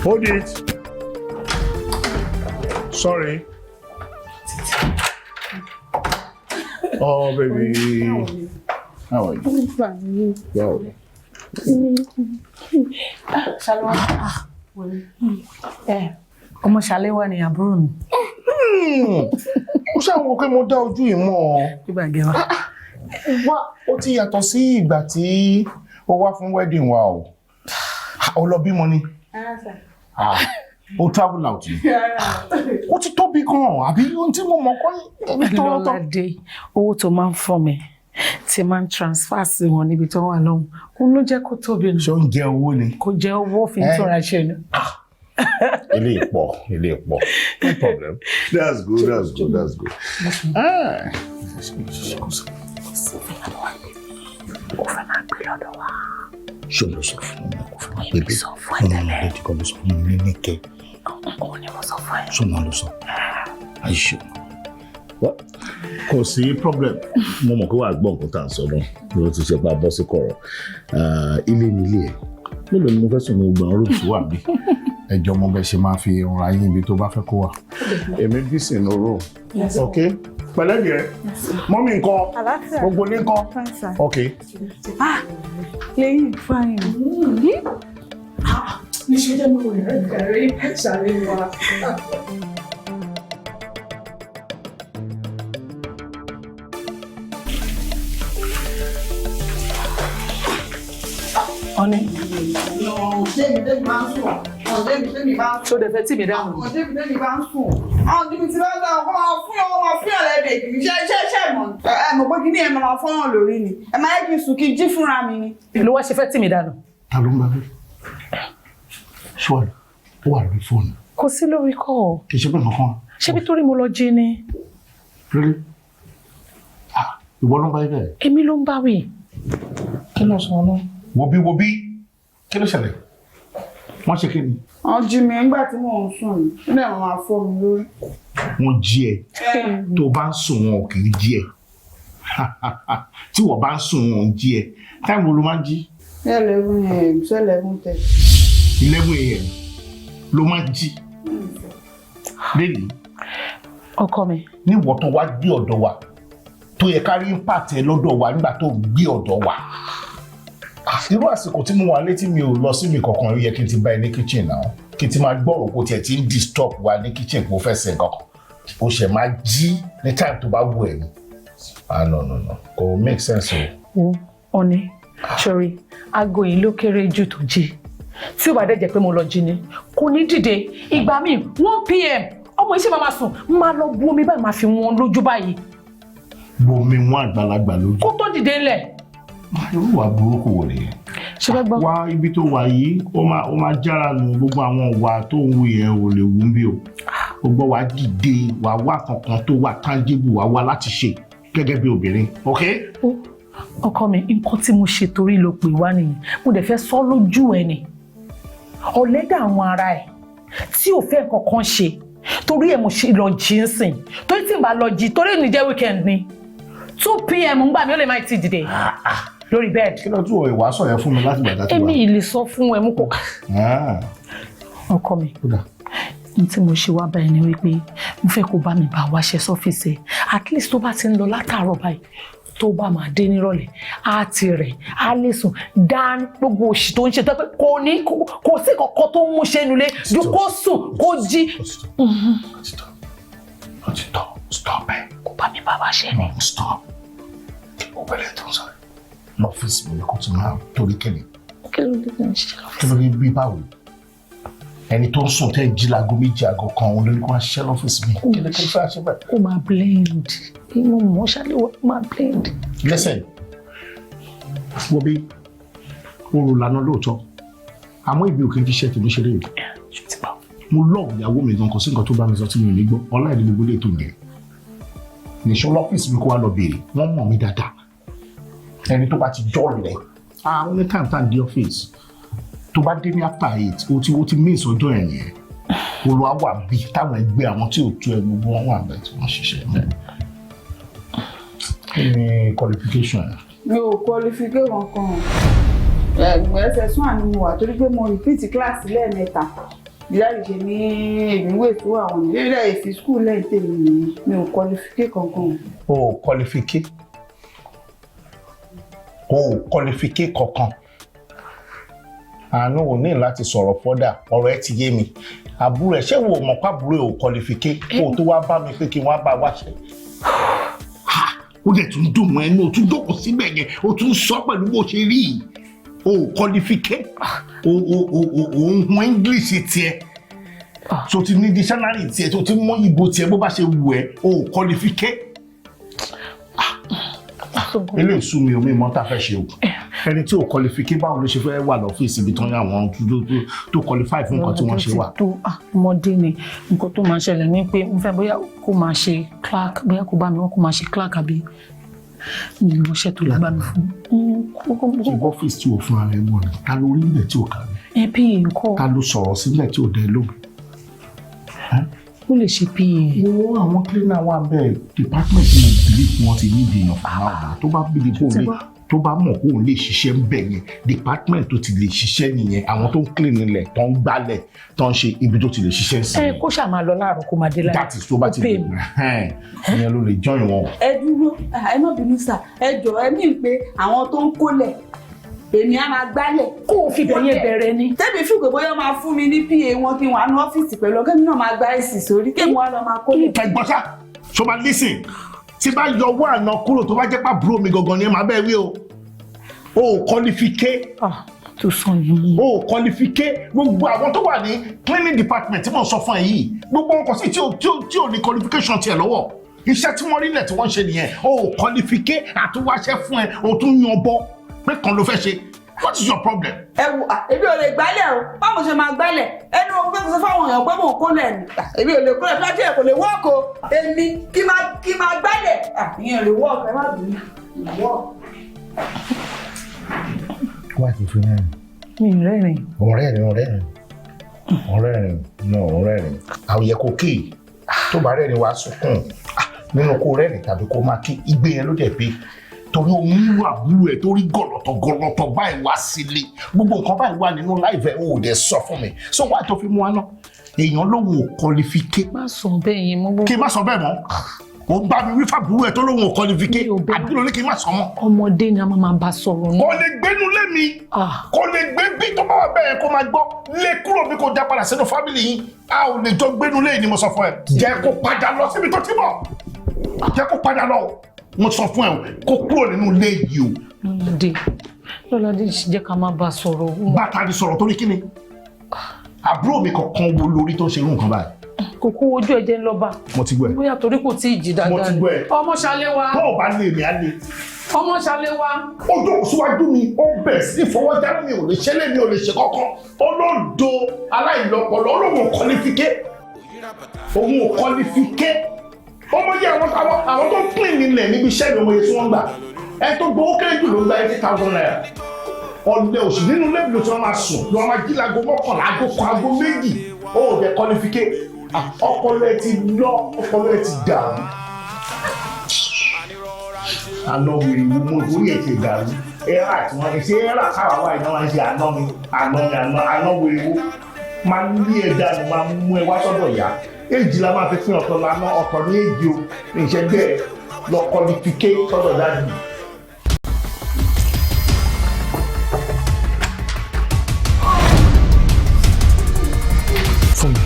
Hold it. Sorry. Oh, baby. How are you? Fine. Wow. Ṣàlùwà. Ẹ ọmọ Ṣàléwá ni àbúrò mi. Ó ṣàwọn pé mo dá ojú yìí mọ́ ọ. Gbígbà gẹ̀wà. Wá, ó ti yàtọ̀ sí ìgbà tí ó wá fún wedding wa o. Ó lọ bímọ ni. Ah, ó travel out ni. Ó ti tóbi gan-an, àbí ohun tí mo mọ̀ kọ́ ní tọ́rọ́tọ́. Lọ́ládé, owó tó máa ń fún mi tí máa ń transfer sí wọn níbi tó wà lọ́hùn. Òun ló jẹ́ kó tóbi nù. Ṣé ó ń jẹ owó ni? Kò jẹ́ owó fi ń túnra ṣe ni. Ilé ìpọ̀, ilé ìpọ̀. No problem. That's good, that's good, that's good. Ah. Ó fẹ́ máa gbé lọ́dọ̀ wa. Ṣé o lọ sọ fún mi kò fẹ́ máa gbé Èmi sọ fún ẹ tẹ́lẹ̀. Lẹ́tí kọ́ ló sọ fún mi ní Níkẹ́. Òun ni mo sọ fún ẹ. Ṣé òun ló sọ? Àìṣe. Kò sí problem. Mo mọ̀ pé wàá gbọ́ nǹkan tá à ń sọ náà. Bí o ti ṣe pa bọ́ sí kọ̀rọ̀. Ilé ni ilé ẹ̀. Mélòó ni mo fẹ́ sùn ní gbogbo àwọn rooms wà bí? Ẹjọ́ mo bẹ ṣe máa fi rọra yín ibi tó bá fẹ́ kó wà. Èmi bí sì ní room. Ok. Pẹ̀lẹ́ díẹ̀. Mọ́mí ńkọ́? Àlàáfíà. Gbogbo ní ńkọ́? Fine, sir. Ok. Ah, lẹ́yìn fine. Níṣẹ́ jẹ́ mo rẹ̀ gàrí Ṣàléwá. Ọ̀nì. Débi débi máa ń sùn. Àwọn débi débi máa ń Ṣó dẹ̀ fẹ́ tì mí dáhùn? Àwọn débi débi máa ń sùn. Àwọn débi tí wọ́n dá ọkọ máa fún yàn, wọ́n máa fún yàn lẹ́dẹ̀ kì í ṣe ṣe ṣe mọ̀. Ẹ mọ̀ pé kí ni ẹ máa fọ́yàn lórí ni. Ẹ máa yẹ kí n sùn kí n jí fúnra mi ni. Ló wá ṣe fẹ́ tì mí dànù. Ta ló ń bá wí? Ṣé wà ó wà lórí fóònù? Kò sí lórí kọ́ ọ. Kì í ṣe pé nǹkan kan. Ṣé bí torí mo lọ jí ni? Really? Ah, ìwọ ló ń bá yí bẹ́ẹ̀. Èmi ló ń bá wí. Kí ló sọ náà? Wo bí wo bí? Kí ló ṣẹlẹ̀? Wọ́n ṣe kí ni? Wọ́n jí mi nígbà tí mò ń sùn ni. Ó dẹ̀ máa fọ́ mi lórí. Wọ́n jí ẹ. Tó o bá ń sùn wọn ò kì í jí ẹ. Tí wọ́n bá ń sùn wọn ò ń jí ẹ. Táìmù wo ló máa ń jí? 11 a.m. sí 11:30. 11 a.m. ló máa ń jí. Lélẹ̀ Ọkọ mi. níwọ̀ tó wá gbé ọ̀dọ̀ wa tó yẹ ká rí impact ẹ lọ́dọ̀ wa nígbà tó gbé ọ̀dọ̀ wa. Irú àsìkò tí mo wà létí mi ò lọ síbi kankan, ó yẹ kí n ti bá ẹ ní kitchen náà, kí n ti máa gbọ́ òkú tiẹ̀ tí ń disturb wa ní kitchen kó fẹ́ sìn kankan, ó ṣẹ̀ máa jí ní time tó bá wù ẹ́ ni. Ah, no, no, no, kò make sense o. Wo Ọ̀nì, sori aago yìí ló kéré jù tó jí. Tí ó bá dẹ̀ jẹ́ pé mo lọ jí ni, kò ní dìde. Ìgbà míì 1 p.m. ọmọ yìí ṣe máa ma sùn, máa lọ bu omi báyìí, máa fi wọn lójú báyìí. Bomi wọn àgbàlagbà lójú. Kó tó dìde ńlẹ̀. Irú ìwà burúkú wo nìyẹn? Ṣé fẹ́ gbọ́? Wá ibi tó wà yìí, ó máa jára nu gbogbo àwọn ìwà tó ń wù yẹn ò lè wù bí o. O gbọ́, wàá dìde, wàá wá kankan tó wà tangible, wàá wá láti ṣe gẹ́gẹ́ bí obìnrin, ok? Ó ọkọ mi, nǹkan tí mo ṣe torí ló pè wá nìyẹn. Mo dẹ̀ fẹ́ sọ lójú ẹ ni. Ọ̀lẹ́dà àwọn ara ẹ̀ tí ò fẹ́ nǹkan kan ṣe torí ẹ̀ mo ṣe lọ jí ń sìn, torí tí n bá lọ jí, torí ní jẹ́ weekend ni, 2 p.m. ń gbà mí ó lè má ti dìde lórí bed. Kí ló tún wọ ìwà sọ yẹn fún mi láti gbàdá tó wà? Èmi ì lè sọ fún ẹ mú kó. Ọkọ mi, n tí mo ṣe wá báyìí ni wípé mo fẹ́ kó bá mi bá wáṣẹ sọ́fíìsì ẹ̀. At least tó bá ti ń lọ látàárọ̀ báyìí, tó bá máa dé nírọ̀lẹ́, á ti rẹ̀, á lè sùn dán. Gbogbo òṣì tó ń ṣe tó pé kò ní kò sí kankan tó ń mú ṣe nulẹ̀ ju kó sùn kó jí. Stop, stop ẹ. Kó bá mi bá wáṣẹ ni. No, stop. Ó bẹ̀rẹ̀ tó ń sọ lọ́fíìsì mi kó tún máa torí kẹ́ni. Kí ló dé tó ń ṣiṣẹ́ lọ́fíìsì? Kí ló dé bí báwo? Ẹni tó ń sùn tẹ́ ń jí láago 2, aago 1, òun lórí kó wá ṣiṣẹ́ lọ́fíìsì mi. Kí ló kí ló fẹ́ ṣe bẹ́ẹ̀? Ó máa blend, inú mọ́ ṣálẹ̀ wọ́n máa blend. Listen, wo bí oòrùn lànà lóòótọ́, àmọ́ ibi ò kí n fi ṣe tèmi ṣeré o. Mo love ìyàwó mi gan, kò sí nǹkan tó bá mi sọ tí mi ò ní gbọ́. Ọlá ìdí gbogbo lè tó yẹn. Nìṣó lọ́fíìsì mi kó wá lọ béèrè, wọ́n mọ̀ mí dáadáa. Ẹni tó bá ti jọ́ rẹ̀, ah, only time tá à ń dé ọ́fíìsì. Tó bá dé ní after 8, o ti miss ọjọ́ yẹn nìyẹn. Olùwà wà bí táwọn ẹgbẹ́ àwọn tí ò tó ẹ gbogbo wọn wà bẹ́ẹ̀ tí wọ́n ṣiṣẹ́ bẹ́ẹ̀. Kí ni qualification ẹ? Mi ò qualification kankan. Ẹgbẹ́ SS1 ni mo wà torí pé mo repeat class lẹ́ẹ̀mẹ́ta. Ìyá ṣe ní èmi wè tó àwọn ìrírí rẹ̀ fi school lẹ́yìn tèmi nìyẹn. Mi ò qualify kankan. O ò qualify, o ò qualify kankan. Àánú ò ní láti sọ̀rọ̀ fọ́dà, ọ̀rọ̀ ẹ ti yé mi. Àbúrò ẹ, ṣé wo mọ̀ pàbúrò ẹ ò qualify kó o tó wá bá mi pé kí wọ́n bá wá ṣe? Ó dẹ̀ tún dùn mọ́ ẹnu, o tún jókòó síbẹ̀ yẹn, o tún sọ pẹ̀lú bó ṣe rí yìí. O ò qualify, o ń hun English tiẹ̀, tó ti ní dictionary tiẹ̀, tó ti mọ ìbò tiẹ̀ bó bá ṣe wù ẹ́. O ò qualify. Eléyìí sú mi, omi mọ́ tá a fẹ́ ṣe o. Ẹni tí ò qualify, báwo ló ṣe fẹ́ wà lọ́fíìsì ibi tó ń yà wọ́n tó qualify fún nǹkan tí wọ́n ṣe wà? Tó ọmọdé ni. Nǹkan tó máa ṣẹlẹ̀ ni pé mo fẹ́ bóyá kó máa ṣe clerk, bóyá kó bá mi wọ́n kó máa ṣe clerk, àbí mi ò mọṣẹ́ tó lè bá mi fún. Ṣe ọ́fíìsì tí o fún ara ẹ mọ̀ ni? Ta ló rí ilẹ̀ tí o kà ní? Ẹ pa nǹkan. Ta ló sọ̀rọ̀ sílẹ̀ tí o dẹ lóhùn? Ó lè ṣe pa. Wo, àwọn cleaner wà bẹ́ẹ̀. Department mo believe wọ́n ti ní ìdènà fún àwọn tó bá believe kó lè, tó bá mọ̀ kó lè ṣiṣẹ́ ń bẹ̀ yẹn. Department tó ti lè ṣiṣẹ́ nìyẹn, àwọn tó ń clean ilẹ̀, tó ń gbálẹ̀, tó ń ṣe ibi tó ti lè ṣiṣẹ́ sí. Ẹ kó ṣáà máa lọ láàárọ̀, kó máa dé láàárọ̀. That is, tó bá ti lè, ìyẹn ló lè join wọn. Ẹ dúró, ẹ má bínú sà, ẹ jọ, ẹ mí pé àwọn tó ń kólẹ̀, èmi á máa gbálẹ̀. Kó o fi bẹ̀yẹn bẹ̀rẹ̀ ni. Tẹ́mi fi pé bóyá máa fún mi ní PA wọn, kí n wà ní ọ́fíìsì pẹ̀lú ọ̀gá mi náà, máa gba èsì sórí, kí n wá lọ máa kólẹ̀. Ẹ gbọ́ sá, ṣó máa listen? Tí bá yọ owó àná kúrò, tó bá jẹ́ pàbúrò mi gangan ni ẹ máa bẹ́ẹ̀ wí o. O ò qualify. Tó sọ yìí mú. O ò qualify. Gbogbo àwọn tó wà ní cleaning department tí mò ń sọ fún ẹ yìí, gbogbo wọn kò sí tí ò ní qualification tiẹ̀ lọ́wọ́. Iṣẹ́ tí wọ́n rí lẹ̀ tí wọ́n ń ṣe nìyẹn. O ò qualify, àtúwáṣẹ́ fún ẹ, o tún yan bọ́ pé kan ló fẹ́ ṣe. What is your problem? Ẹ wo, èmi ò lè gbálẹ̀ o. Báwo ṣe máa gbálẹ̀? Ẹnu ohun pé kò sọ fáwọn èèyàn pé mò ń kólẹ̀ ni. Èmi ò lè kólẹ̀ fúlájú ẹ̀, kò lè work o. Èmi kí máa gbálẹ̀, ìyẹn ò lè work. Ẹ má bínú, lè work. Wá ti fi rẹ́rìn. Mi ì rẹ́rìn. Ọ̀rẹ́ rìn, ọ̀rẹ́ rìn, ọ̀rẹ́ rìn náà, ọ̀rẹ́ rìn. Àwọn yẹ kó kéè tó bá rẹ́rìn wá sunkún nínú kó rẹ́rìn tàbí kó máa kí igbe yẹn ló dẹ̀ pé torí òun ń àbúrò ẹ̀ torí gọ̀lọ̀tọ̀ gọ̀lọ̀tọ̀ báyìí wá sílé. Gbogbo nǹkan báyìí wà nínú láìfẹ́, o ò dẹ̀ sọ fún mi. So wá tó fi mú wa náà, èèyàn lòun ò qualify. Má sọ bẹ́ẹ̀ yẹn mọ́. Kí n má sọ bẹ́ẹ̀ mọ́? Ó ń bá mi wí fàbúrò ẹ̀ tó lòun ò qualify, àbúrò ní kí n má sọ mọ́. Ọmọdé ni, a máa bá sọ̀rọ̀ náà. Kò lè gbénu lé mi, kò lè gbé bí. Tó bá wà bẹ́ẹ̀, kó máa gbọ́ lé kúrò bí kò dá padà sínú family yìí. A ò lè jọ gbénu lé ni mo sọ fún ẹ. Jẹ́ kó padà lọ síbi tó ti bọ̀, jẹ́ kó padà lọ. Mo sọ fún ẹ, kó kúrò nínú ilé yìí o. Lọ́ládé, Lọ́ládé, jẹ́ ká máa bá a sọ̀rọ̀. Bá ta ni sọ̀rọ̀? Torí kí ni? Àbúrò mi kankan wo lórí tó ń ṣe irú nǹkan báyìí? Kò kú ojú ẹ̀jẹ̀ ń lọ bá. Mo ti gbọ́ ẹ. Bóyá torí kò tí ì jí dáadáa. Mo ti gbọ́ ẹ. Ọmọ ṣalé wa. Tó o bá lè mi, á lè. Ọmọ ṣalé wa. Ó jókòó síwájú mi, ó bẹ̀rẹ̀ sí fọwọ́jánu. Mi ò lè ṣẹlẹ̀, mi ò lè ṣe kankan. Olódo aláìlọpọlọ, olóhùn ò qualify, òun ò qualify. Ọmọ yẹ àwọn tó ń pín nílẹ̀ níbi iṣẹ́ mi, ọmọ yẹn tí wọ́n gbà, ẹ tó gbowó kéré jù ló ń gba ₦80,000. Ọ̀lẹ òsì, nínú lẹ́bi ló ti wọ́n máa sùn ló wọ́n máa jí láago 11, aago 1, aago 2. Ó ò dẹ̀ qualify. Ọpọlọ ẹ ti lọ, ọpọlọ ẹ ti dàrú. Àná wèrè wo mo orí ẹ ti dàrú. Ẹ̀rà tí wọ́n ṣe ẹ̀rà káwa wá iná wọn ṣe àná mi, àná mi, àná, àná wèrè wo máa ń lé ẹ dànù, máa mú ẹ wá sọ́dọ̀ ìyá. Èjì la máa fi pín, ọ̀tọ̀ lànà, ọ̀tọ̀ ní èjì o. Ìṣẹ́ bẹ́ẹ̀ lọ qualify sọ́dọ̀ daddy. Fún mi.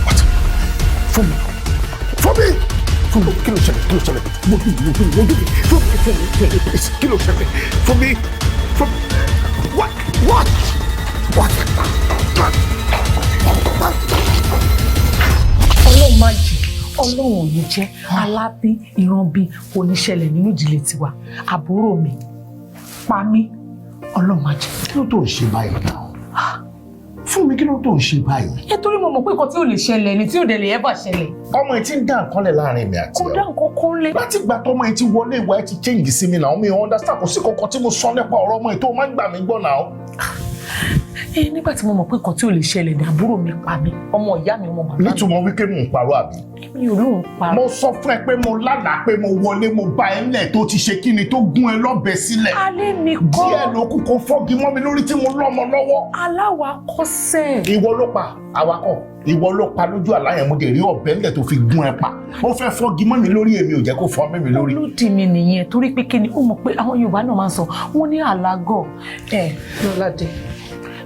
What? Fún mi. Fún mi. Fún mi. Kí ló ṣẹlẹ̀? Kí ló ṣẹlẹ̀? Mojú mi, mojú mi, mojú mi. Fún mi, fún mi, fún mi. Please, kí ló ṣẹlẹ̀? Fún mi. Fún mi. What? What? What? What? Ọlọ́run má jẹ́, Ọlọ́run ò ní jẹ́, alábí ìran bí kò ní ṣẹlẹ̀ nínú ìdílé tiwa. Àbúrò mi pa mí, Ọlọ́run má jẹ́. Kí ló tó ń ṣe báyìí náà? Fún mi, kí ló tó ń ṣe báyìí? Nítorí mo mọ̀ pé nǹkan tí ò lè ṣẹlẹ̀ ni, tí ò dẹ̀ lè ever ṣẹlẹ̀. Ọmọ ẹ ti ń dá nǹkan lẹ̀ láàrin mi àti Kò ẹ. Dá nǹkan kan lẹ̀. Láti ìgbà tọmọ ẹ ti wọlé, ìwà ẹ ti change sí mi náà. Mi ò understand. Kò sí kankan tí mo sọ nípa ọ̀rọ̀ ọmọ ẹ tó máa ń gbà mí gbọ́ náà. Ẹ nígbà tí mo mọ̀ pé nǹkan tí ò lè ṣẹlẹ̀ ní àbúrò mi pa mí, ọmọ ìyá mi, ọmọ bàbá mi. Nítumọ̀ wípé mò ń parọ́, àbí? Mi ò lóun parọ́. Mo sọ fún ẹ pé mo lálàá pé mo wọlé, mo bá ẹ ńlẹ̀ tó ti ṣe kíni, tó gún ẹ lọ́bẹ sílẹ̀. Alẹ́ mi kọ́. Díẹ̀ ló kù kó fọ́gi mọ́ mi lórí tí mo lọ́mọ lọ́wọ́. Aláwakọ́sẹ̀. Ìwọ ló pa awakọ̀, ìwọ ló pa lójú àlá yẹn. Mo dẹ̀ rí ọ̀bẹ ńlẹ̀ tó fi gún ẹ pa. Ó fẹ́ fọ́gi mọ́ mi lórí, èmi ò jẹ́ kó fọ́ mọ́ mi lórí. Olódì mi nìyẹn, torí pé kíni, ó mọ̀ pé àwọn Yorùbá náà máa ń sọ, wọ́n ní àlágọ̀ ẹ̀ Lọ́ládé.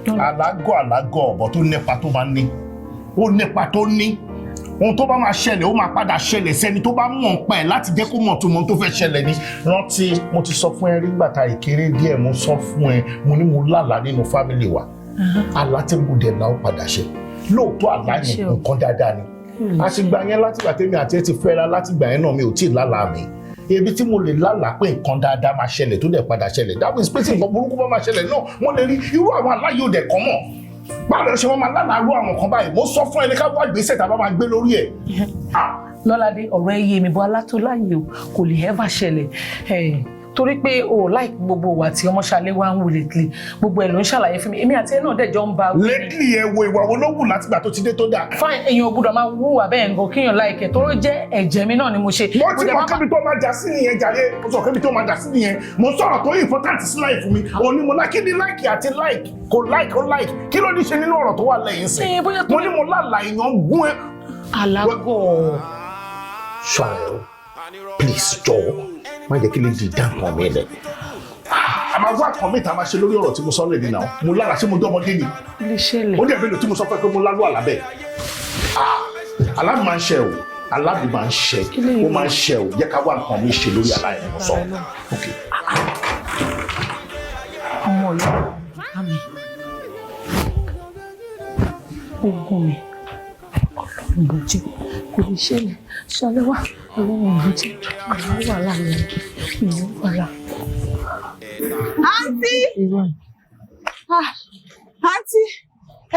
Àlágọ̀, àlágọ̀ ọ̀bọ̀ tó nípa tó máa ní, ó nípa tó ní. Ohun tó bá máa ṣẹlẹ̀, ó máa padà ṣẹlẹ̀ sẹ́ni tó bá mọ̀ ń pa ẹ̀ láti jẹ́ kó mọ̀ tó mọ̀ tó fẹ́ ṣẹlẹ̀ ni. Rántí, mo ti sọ fún ẹ rí gbàtà ìkéré díẹ̀, mo sọ fún ẹ, mo ní mo lálàá nínú family wa. Àlá tí mo dẹ̀ náà ó padà ṣe lóòótọ́. Àlá yẹn, nǹkan dáadáa ni. Àtìgbà yẹn, látìgbà tèmi àti ẹ ti fẹ́ra, látìgbà yẹn náà, mi ò tí ì lálàá mi ebi tí mo lè lálàá pé nǹkan dáadáa máa ṣẹlẹ̀ tó dẹ̀ padà ṣẹlẹ̀. That means pé tí nǹkan burúkú bá máa ṣẹlẹ̀ náà, wọ́n lè rí irú àwọn àlá yóò dẹ̀ kọ́ mọ̀. Báwo ló ṣe wọ́n máa lálàá irú àwọn kan báyìí? Mo sọ fún ẹni ká wá ìgbésẹ̀ tá a bá máa gbé lórí ẹ̀. Lọ́ládé, ọ̀rọ̀ ẹ yé mi, bọ́ alátúláyè o kò lè ever ṣẹlẹ̀ torí pé o like gbogbo ìwà tí Ọmọṣalé wá ń wù lately. Gbogbo ẹ̀ ló ń ṣàlàyé fún mi, èmi àti ẹ náà dẹ̀ jọ ń ba. Lately, ẹ wo ìwà wo ló wù látìgbà tó ti dé tó dáa? Fine, èèyàn ò gbọ́dọ̀ máa wúwà bẹ́ẹ̀ nǹkan kíyàn like tó jẹ́ ẹ̀jẹ̀ mi náà ni mo ṣe. Mo ti mọ kébi tó máa jà sí nìyẹn jàre. Mo sọ kébi tó máa jà sí nìyẹn. Mo sọ̀rọ̀ tó important sí life mi òní. Mo like ní like àti like kò like ó like, kí ló ní ṣe nínú ọ̀rọ̀ tó wà lẹ́yìn sí? Mo ní mo lálàá èèyàn gún ẹ. Alágọ̀. Ṣọ́ra ẹ o, please, jọ̀ọ́, má jẹ́ kí lè di dá nǹkan mi lẹ̀. A máa wá nǹkan mi tá a máa ṣe lórí ọ̀rọ̀ tí mo sọ lẹ́ni náà. Mo lára, ṣé mo jọ́ ọmọdé ni? Lè ṣẹlẹ̀. Ó dẹ̀ mélòó tí mo sọ fẹ́ pé mo lálù àlá bẹ́ẹ̀? Àlá mi máa ń ṣe o, àlá mi máa ń ṣe, ó máa ń ṣe o. Jẹ́ ká wá nǹkan mi ṣe lórí àlá yẹn mo sọ. Ok. Ọmọ ìyá bàbá mi, ogun mi, Ọlọ́run ló jẹ́ kò lè ṣẹlẹ̀. Ṣọlẹ́ wá, Ọlọ́run ló jẹ́ ìyẹn wà láàrin, ìyẹn wà láàrin. Àǹtí! Àǹtí,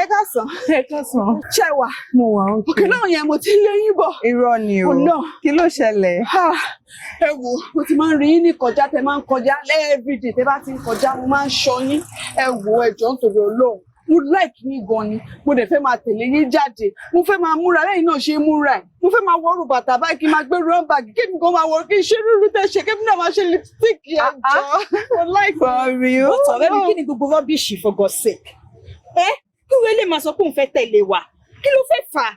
ẹ káàsán. Ẹ káàsán. Ṣé wà? Mo wà ó. Òkè náà yẹn, mo ti ń léyìn bọ̀. Irọ́ ni o. Ọ̀nà. Kí ló ṣẹlẹ̀? Ẹ wo, mo ti máa ń rí yín ní kọjá, tẹ máa ń kọjá everyday. Tẹ bá ti ń kọjá, mo máa ń ṣọ́ yín. Ẹ wo, ẹ jọ̀ọ́, nítorí Ọlọ́run, mo like yín gan ni. Mo dẹ̀ fẹ́ máa tẹ̀lé yín jáde. Mo fẹ́ máa múra lẹ́yìn náà ṣe é múra ẹ̀. Mo fẹ́ máa wọrú bàtà báyìí, kí n máa gbé run bag, kémi gan máa wọ, kí n ṣe rúru tẹ ṣe, kémi náà máa ṣe lipstick. Ẹ jọ̀ọ́, mo like. For real? But ọ̀rẹ́ mi, kí ni gbogbo rubbish, for God's sake? Ẹ kí wọ́n lè máa sọ pé òun fẹ́ tẹ̀lé wa, kí ló fẹ́ fà á?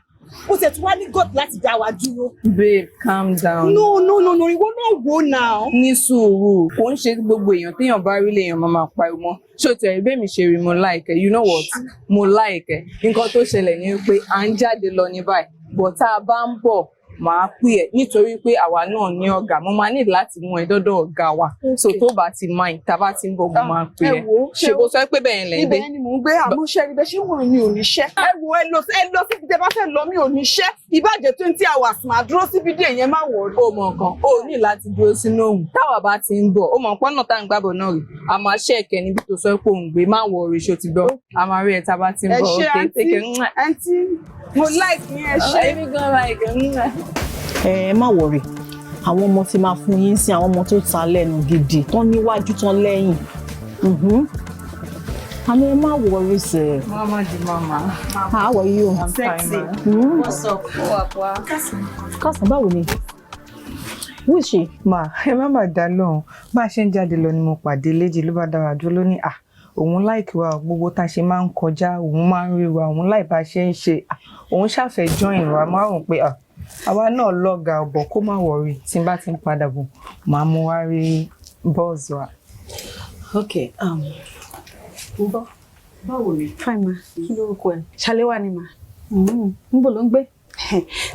Ó ṣe tún wá ní God láti dá wa dúró. Babe, calm down. No, no, no, no, ìwọ náà wò náà. Ní sùúrù, kò ń ṣe gbogbo èèyàn téèyàn bá rí lèèyàn máa máa pariwo mọ́. Ṣé o tẹ̀rí bẹ́ẹ̀ mi ṣe rí? Mo like ẹ. You know what? Mo like ẹ. Nǹkan tó ṣẹlẹ̀ ni pé à ń jáde lọ ní báyìí, but tá a bá ń bọ̀, màá pè ẹ́, nítorí pé àwa náà ní ọ̀gá. Mo máa ní láti mú ẹ dọ́dọ̀ ọ̀gá wa, so tó bá ti mind, tá a bá ti ń bọ̀, mo máa pè ẹ́. Ẹ wo, ṣe bó sọ pé bẹ́ẹ̀ yẹn lẹ́ ń gbé? Ibẹ̀ ni mò ń gbé, àmọ́ ṣe rí bẹ́ẹ̀ ṣé wọ́n mi ò ní ṣẹ́. Ẹ wo, ẹ lọ, ẹ lọ síbi tẹ bá fẹ́ lọ, mi ò ní ṣẹ́. Ìbàjẹ́ 20 hours, màá dúró síbi dé yẹn, má wọ̀ rí. Ó mọ nǹkan, ó ní láti dúró sínú òun. Táwa bá ti ń bọ̀, ó mọ pọ́nà tá à ń gbàbọ̀ náà rí, a máa ṣe ẹ̀kẹ́ níbi tó sọ pé òun gbé. Má wọ orí, ṣó ti gbọ́? A máa rí ẹ tá a bá ti ń Ẹ bọ̀. ṣé, Okay, àǹtí. take care. Àǹtí, mo like yín, ẹ ṣé. Èmi gan like. Ẹ má worry, àwọn ọmọ tí máa fún yín sí, àwọn ọmọ tó ta lẹ́nu gidi, tán níwájú, tán lẹ́yìn. Àní ẹ má worry sẹ́. Mama di mama. How are you? I'm Sexy. fine, ma. What's up? Kásán, báwo ni? Who is she? Ma, ẹ má má dá lóhùn. Bá a ṣe ń jáde lọ ni mo pàdé léjì, ló bá dára dúró, ló ní à òun like wa o, gbogbo tá a ṣe máa ń kọjá, òun máa ń rí wa, òun láì bá a ṣe ń ṣe. À, òun ṣàfẹ́ join wa. Máa rò pé à àwa náà lọ́gàá ọ̀bọ̀, kó má worry, tí n bá ti ń padà bọ̀, màá mú wá rí boss wa. Okay. Ń bọ́. Báwo ni? Fine, ma. Kí lórúkọ ẹ? Ṣaléwá ni, ma. Níbo ló ń gbé?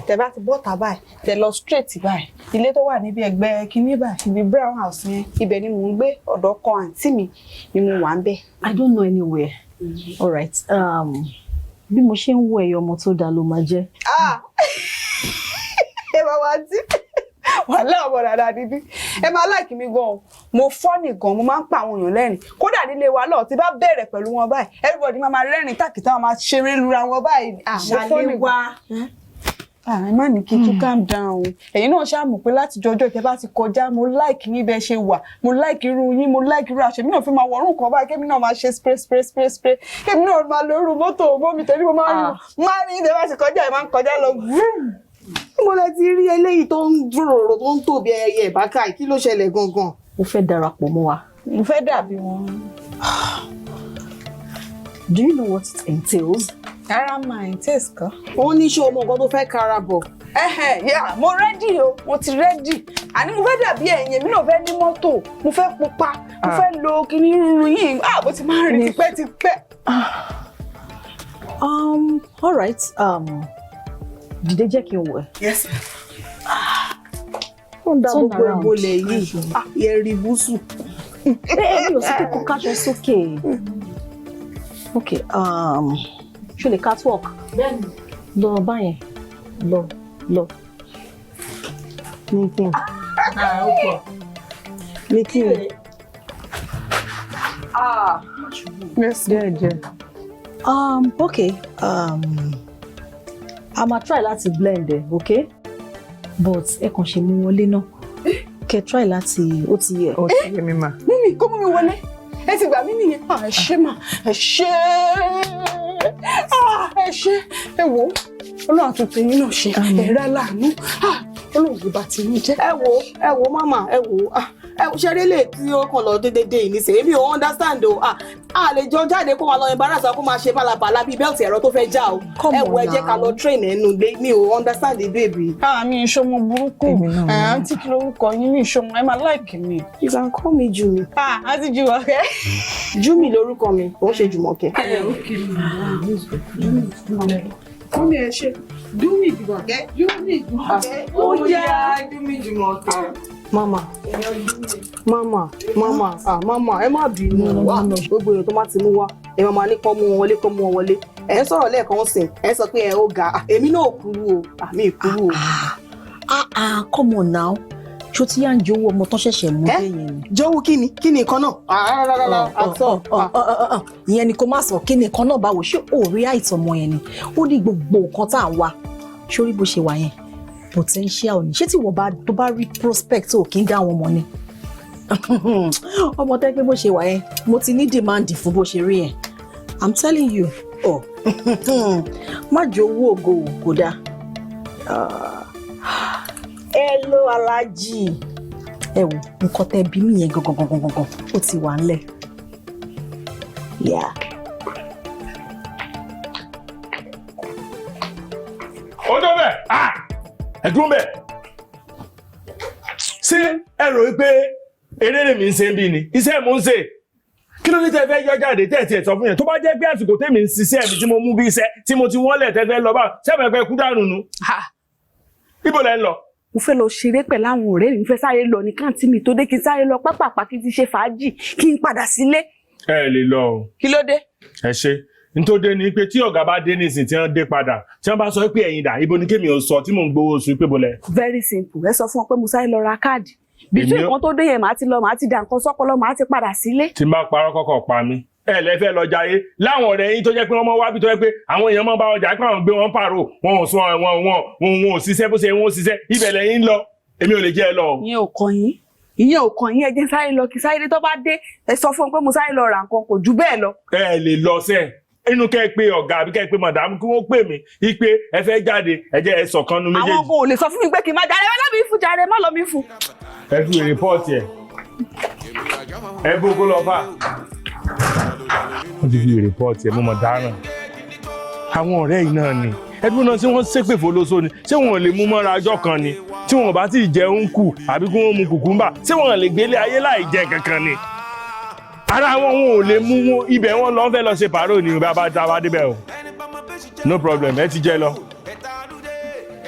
Tẹ bá ti bọ́ta báyìí, tẹ lọ straight báyìí, ilé tó wà níbi ẹ̀gbẹ́ kínní báyìí, ibi brown house yẹn, ibẹ̀ ni mò ń gbé. Ọ̀dọ̀ ọkọ àǹtí mi ni mo wà ń bẹ̀. I don't know anywhere. All right. Bí mo ṣe ń wo ẹyọ, ọmọ tó dáa ló máa jẹ́. Ah! Ẹ máa wá tí wàhálà, ọmọ dáadáa níbí. Ẹ máa like mi gan o. Mo funny gan, mo máa ń pa àwọn èèyàn lẹ́rìn. Kódà nílé wa lọ, tí bá bẹ̀rẹ̀ pẹ̀lú wọn báyìí, everybody máa máa rẹ́rìn tákìtà, wọn máa ṣeré lura wọn báyìí. Ah, mo funny gan. Ṣàléwá. Ẹ má ní kí n tún calm down. Ẹ̀yin náà ṣáà mọ̀ pé láti jọjọ́ ìtẹ́ bá ti kọjá, mo like yín bẹ́ẹ̀ ṣe wà, mo like irú yín, mo like irú aṣọ. Èmi náà fi máa wọ̀rùn kan báyìí, kémi náà máa ṣe spray spray spray spray, kémi náà máa lo irú mọ́tò mọ́ mi tẹ́lẹ̀. Mo máa ń rí, máa rí ìtẹ́ bá ti kọjá, ẹ̀ máa ń kọjá lọ vroom. Mo lẹ ti rí eléyìí tó ń dúró, tó ń tòbi ẹyẹ ìbáka yìí. Kí ló ṣẹlẹ̀ gangan? Ó fẹ́ darapọ̀ mọ́ wa. Mo fẹ́ dàbí wọn. Do you know what it entails? Ara máa ń taste kan. Ó ní ṣé o mọ nǹkan tó fẹ́ kára bọ̀? Ẹhẹn, yeah, mo ready o, mo ti ready. Àní mo fẹ́ dàbí ẹ̀yin, èmi náà fẹ́ ní mọ́tò, mo fẹ́ pupa, mo fẹ́ lo kíní rúru yìí. Ah, bó ti máa ń rí tipẹ́tipẹ́. All right. Dìde, jẹ́ kí n wẹ̀. Yes. Ó ń da Turn gbogbo around. ìbolẹ̀ yìí. Ah, yẹn rí búsù. Ẹ ẹ mi ò sí pé kó káṣọ sókè. Okay, ṣo lè catwalk? Bẹ́ẹ̀ni. Lọ báyẹn. Lọ, lọ. Ní kí n. Ah, ó pọ̀. Ní kí n. Ah, Yes, díẹ̀ díẹ̀. Okay. A máa try láti blend ẹ, okay? But ẹ kàn ṣe mú wọlé náà. Kẹ try láti, ó ti yẹ. Ó ti yé mi mà. Mímì kó mú mi wọlé. Ẹ ti gbà mí nìyẹn. Ah, ẹ ṣé mà, ẹ ṣé. Ah, ẹ ṣé. Ẹ wò ó, Ọlọ́run àtúntò yín náà ṣe. Ẹ rà láàánú. Ah, Ọlọ́run kò bá ti yín jẹ́. Ẹ wo, ẹ wo mama, ẹ wo. Ah, ẹ wo ṣeré lè tí ó kàn lọ déédéé yìí nísìnyí. Èmi ò understand o. Ah, a lè jọ jáde kó máa lọ embarrass wa, kó máa ṣe bálabàla bíi belt ẹ̀rọ tó fẹ́ já o. Come Ẹ wo, ẹ on jẹ́ ká now. lọ train ẹnu ilé. Mi ò understand the baby. Ah, mi ìṣọmọ burúkú. Èmi náà. Ẹ àǹtí, kí lorúkọ yín? Mi ìṣọmọ, ẹ máa like mi. You can call me Jumi. Ah, àǹtí Jùmọ̀kẹ́. Jumi lorúkọ mi, kò ń ṣe Jùmọ̀kẹ́. Mummy, ẹ ṣe. Jumi Jùmọ̀kẹ́. Jumi Jùmọ̀kẹ́. Ó yá, Jumi Jùmọ̀kẹ́. Mama, mama, mama, ah mama, ẹ má bínú wá. Gbogbo èèyàn tó má ti mú wá, ẹ máa máa ní kọ́ mú wọn wọlé, kọ́ mú wọn wọlé. Ẹ ń sọ̀rọ̀ lẹ́ẹ̀kan sìn, ẹ ń sọ pé ẹ ó ga. Ah, èmi náà kúrú o, àmì ìkúrú o. Ah ah, come on now. Ṣó ti yá ń jowó ọmọ tó ṣẹ̀ṣẹ̀ mú dé yẹn ni? Jọ̀wọ́, kí ni kí ni nǹkan náà? Ah, rárá rárá, àtọ. Ìyẹn ni kò má sọ. Kí ni nǹkan náà báwo? Ṣé ò rí àìsàn ọmọ yẹn ni? Ó ní gbogbo nǹkan tá à ń wá. Sórí bó ṣe wà yẹn, potential ni. Ṣé tí wọ́n bá tó bá rí prospect, ò kí ń dá àwọn ọmọ ni? Ọmọ tẹ́ pé bó ṣe wà yẹn, mo ti ní demand fún bó ṣe rí yẹn. I'm telling you. Oh, má jowó ògo o, kò dáa. Hello, Alhaji. Ẹ wò, nǹkan tẹ́ bí mi yẹn gangan gangan gangan, ó ti wà ńlẹ̀. Yeah. Ó tó bẹ́ẹ̀, ah, ẹ dúró bẹ́ẹ̀. Ṣé ẹ rò wípé eré lèmi ń ṣe ń bí ni? Iṣẹ́ mò ń ṣe. Kí ló dé tẹ́ fẹ́ yọ jáde tẹ́ ẹ̀ tiẹ̀ sọ fún yẹn? Tó bá jẹ́ pé àsìkò tèmi ń ṣiṣẹ́ mi tí mo mú bí iṣẹ́ tí mo ti wọ́lẹ̀, tẹ́ fẹ́ lọ bá sẹ́mi ẹ̀pẹ́ kú dànù nu. Ibo lẹ́ ń lọ? Mo fẹ́ lọ ṣeré pẹ̀lú àwọn ọ̀rẹ́ mi. Mo fẹ́ sáré lọ ní káàntì mi tó dé, kí n sáré lọ pápápá, kí n ti ṣe fàájì, kí n padà sílé. Ẹ lè lọ o. Kí ló dé? Ẹ ṣe nítorí ni pé tí ọ̀gá bá dé nísìn, tí wọ́n dé padà, tí wọ́n bá sọ pé ẹ̀yin dà, ibo ni kémi ò sọ tí mò ń gbowó oṣù pé bolẹ̀? Very simple, ẹ sọ fún wọn pé mo sáré lọ ra káàdì bìtú. Èmi Nǹkan tó dé yẹn, màá ti lọ, màá ti dà nǹkan sọ́pọlọ, màá ti padà sílé. Tí n bá parọ́ kọ́kọ́ pa mí. Ẹ lẹ fẹ́ lọ jayé láwọn ọ̀rẹ́ yín tó jẹ́ pé wọ́n mọ́ wá bí, tó jẹ́ pé àwọn èèyàn máa bá ọjà pé àwọn gbé wọn pààrọ̀, wọn ò sọ wọn wọn wọn wọn ò ṣiṣẹ́ bó ṣe wọn ò ṣiṣẹ́. Ibẹ̀ lẹ́yìn ń lọ, èmi ò lè jẹ́ ẹ lọ o. Ìyẹn ò kàn yín, ìyẹn ò kàn yín. Ẹ jẹ́ sáré lọ, kí sáré dé. Tó bá dé, ẹ sọ fún wọn pé mo sáré lọ ra nǹkan, kò jù bẹ́ẹ̀ lọ. Ẹ lè lọ sẹ́ inú kẹ́ ẹ pé ọ̀gá àbí kẹ́ ẹ pé madam kí wọ́n pè mí ipe ẹ fẹ́ jáde. Ẹ jẹ́ ẹ sọ̀kan nu Àwọn méjèèjì. kan ò lè sọ fún mi pé kí n má jáde. Ẹ má lọ mi fún jáde, má lọ mi fún. Ẹ fi report ẹ, ẹ bó kó lọ fà. Wọ́n ti fi report ẹ, mo mọ̀ dáràn. Àwọn ọ̀rẹ́ yìí náà ni ẹbí náà, ṣé wọ́n ṣépè fọlọ́sọ ni? Ṣé wọn ò lè mú mọ́ra ọjọ́ kan ni tí wọn ò bá tí ì jẹun kù, àbí kí wọ́n mu cucumber? Ṣé wọn lè gbélé ayé láì jẹ kankan ni? Ara wọn, wọn ò lè mú wọn ibẹ̀. Wọn lọ fẹ́ lọ ṣe pàrọ̀ ní bá bá tá a bá débẹ̀ o. No problem, ẹ ti jẹ lọ,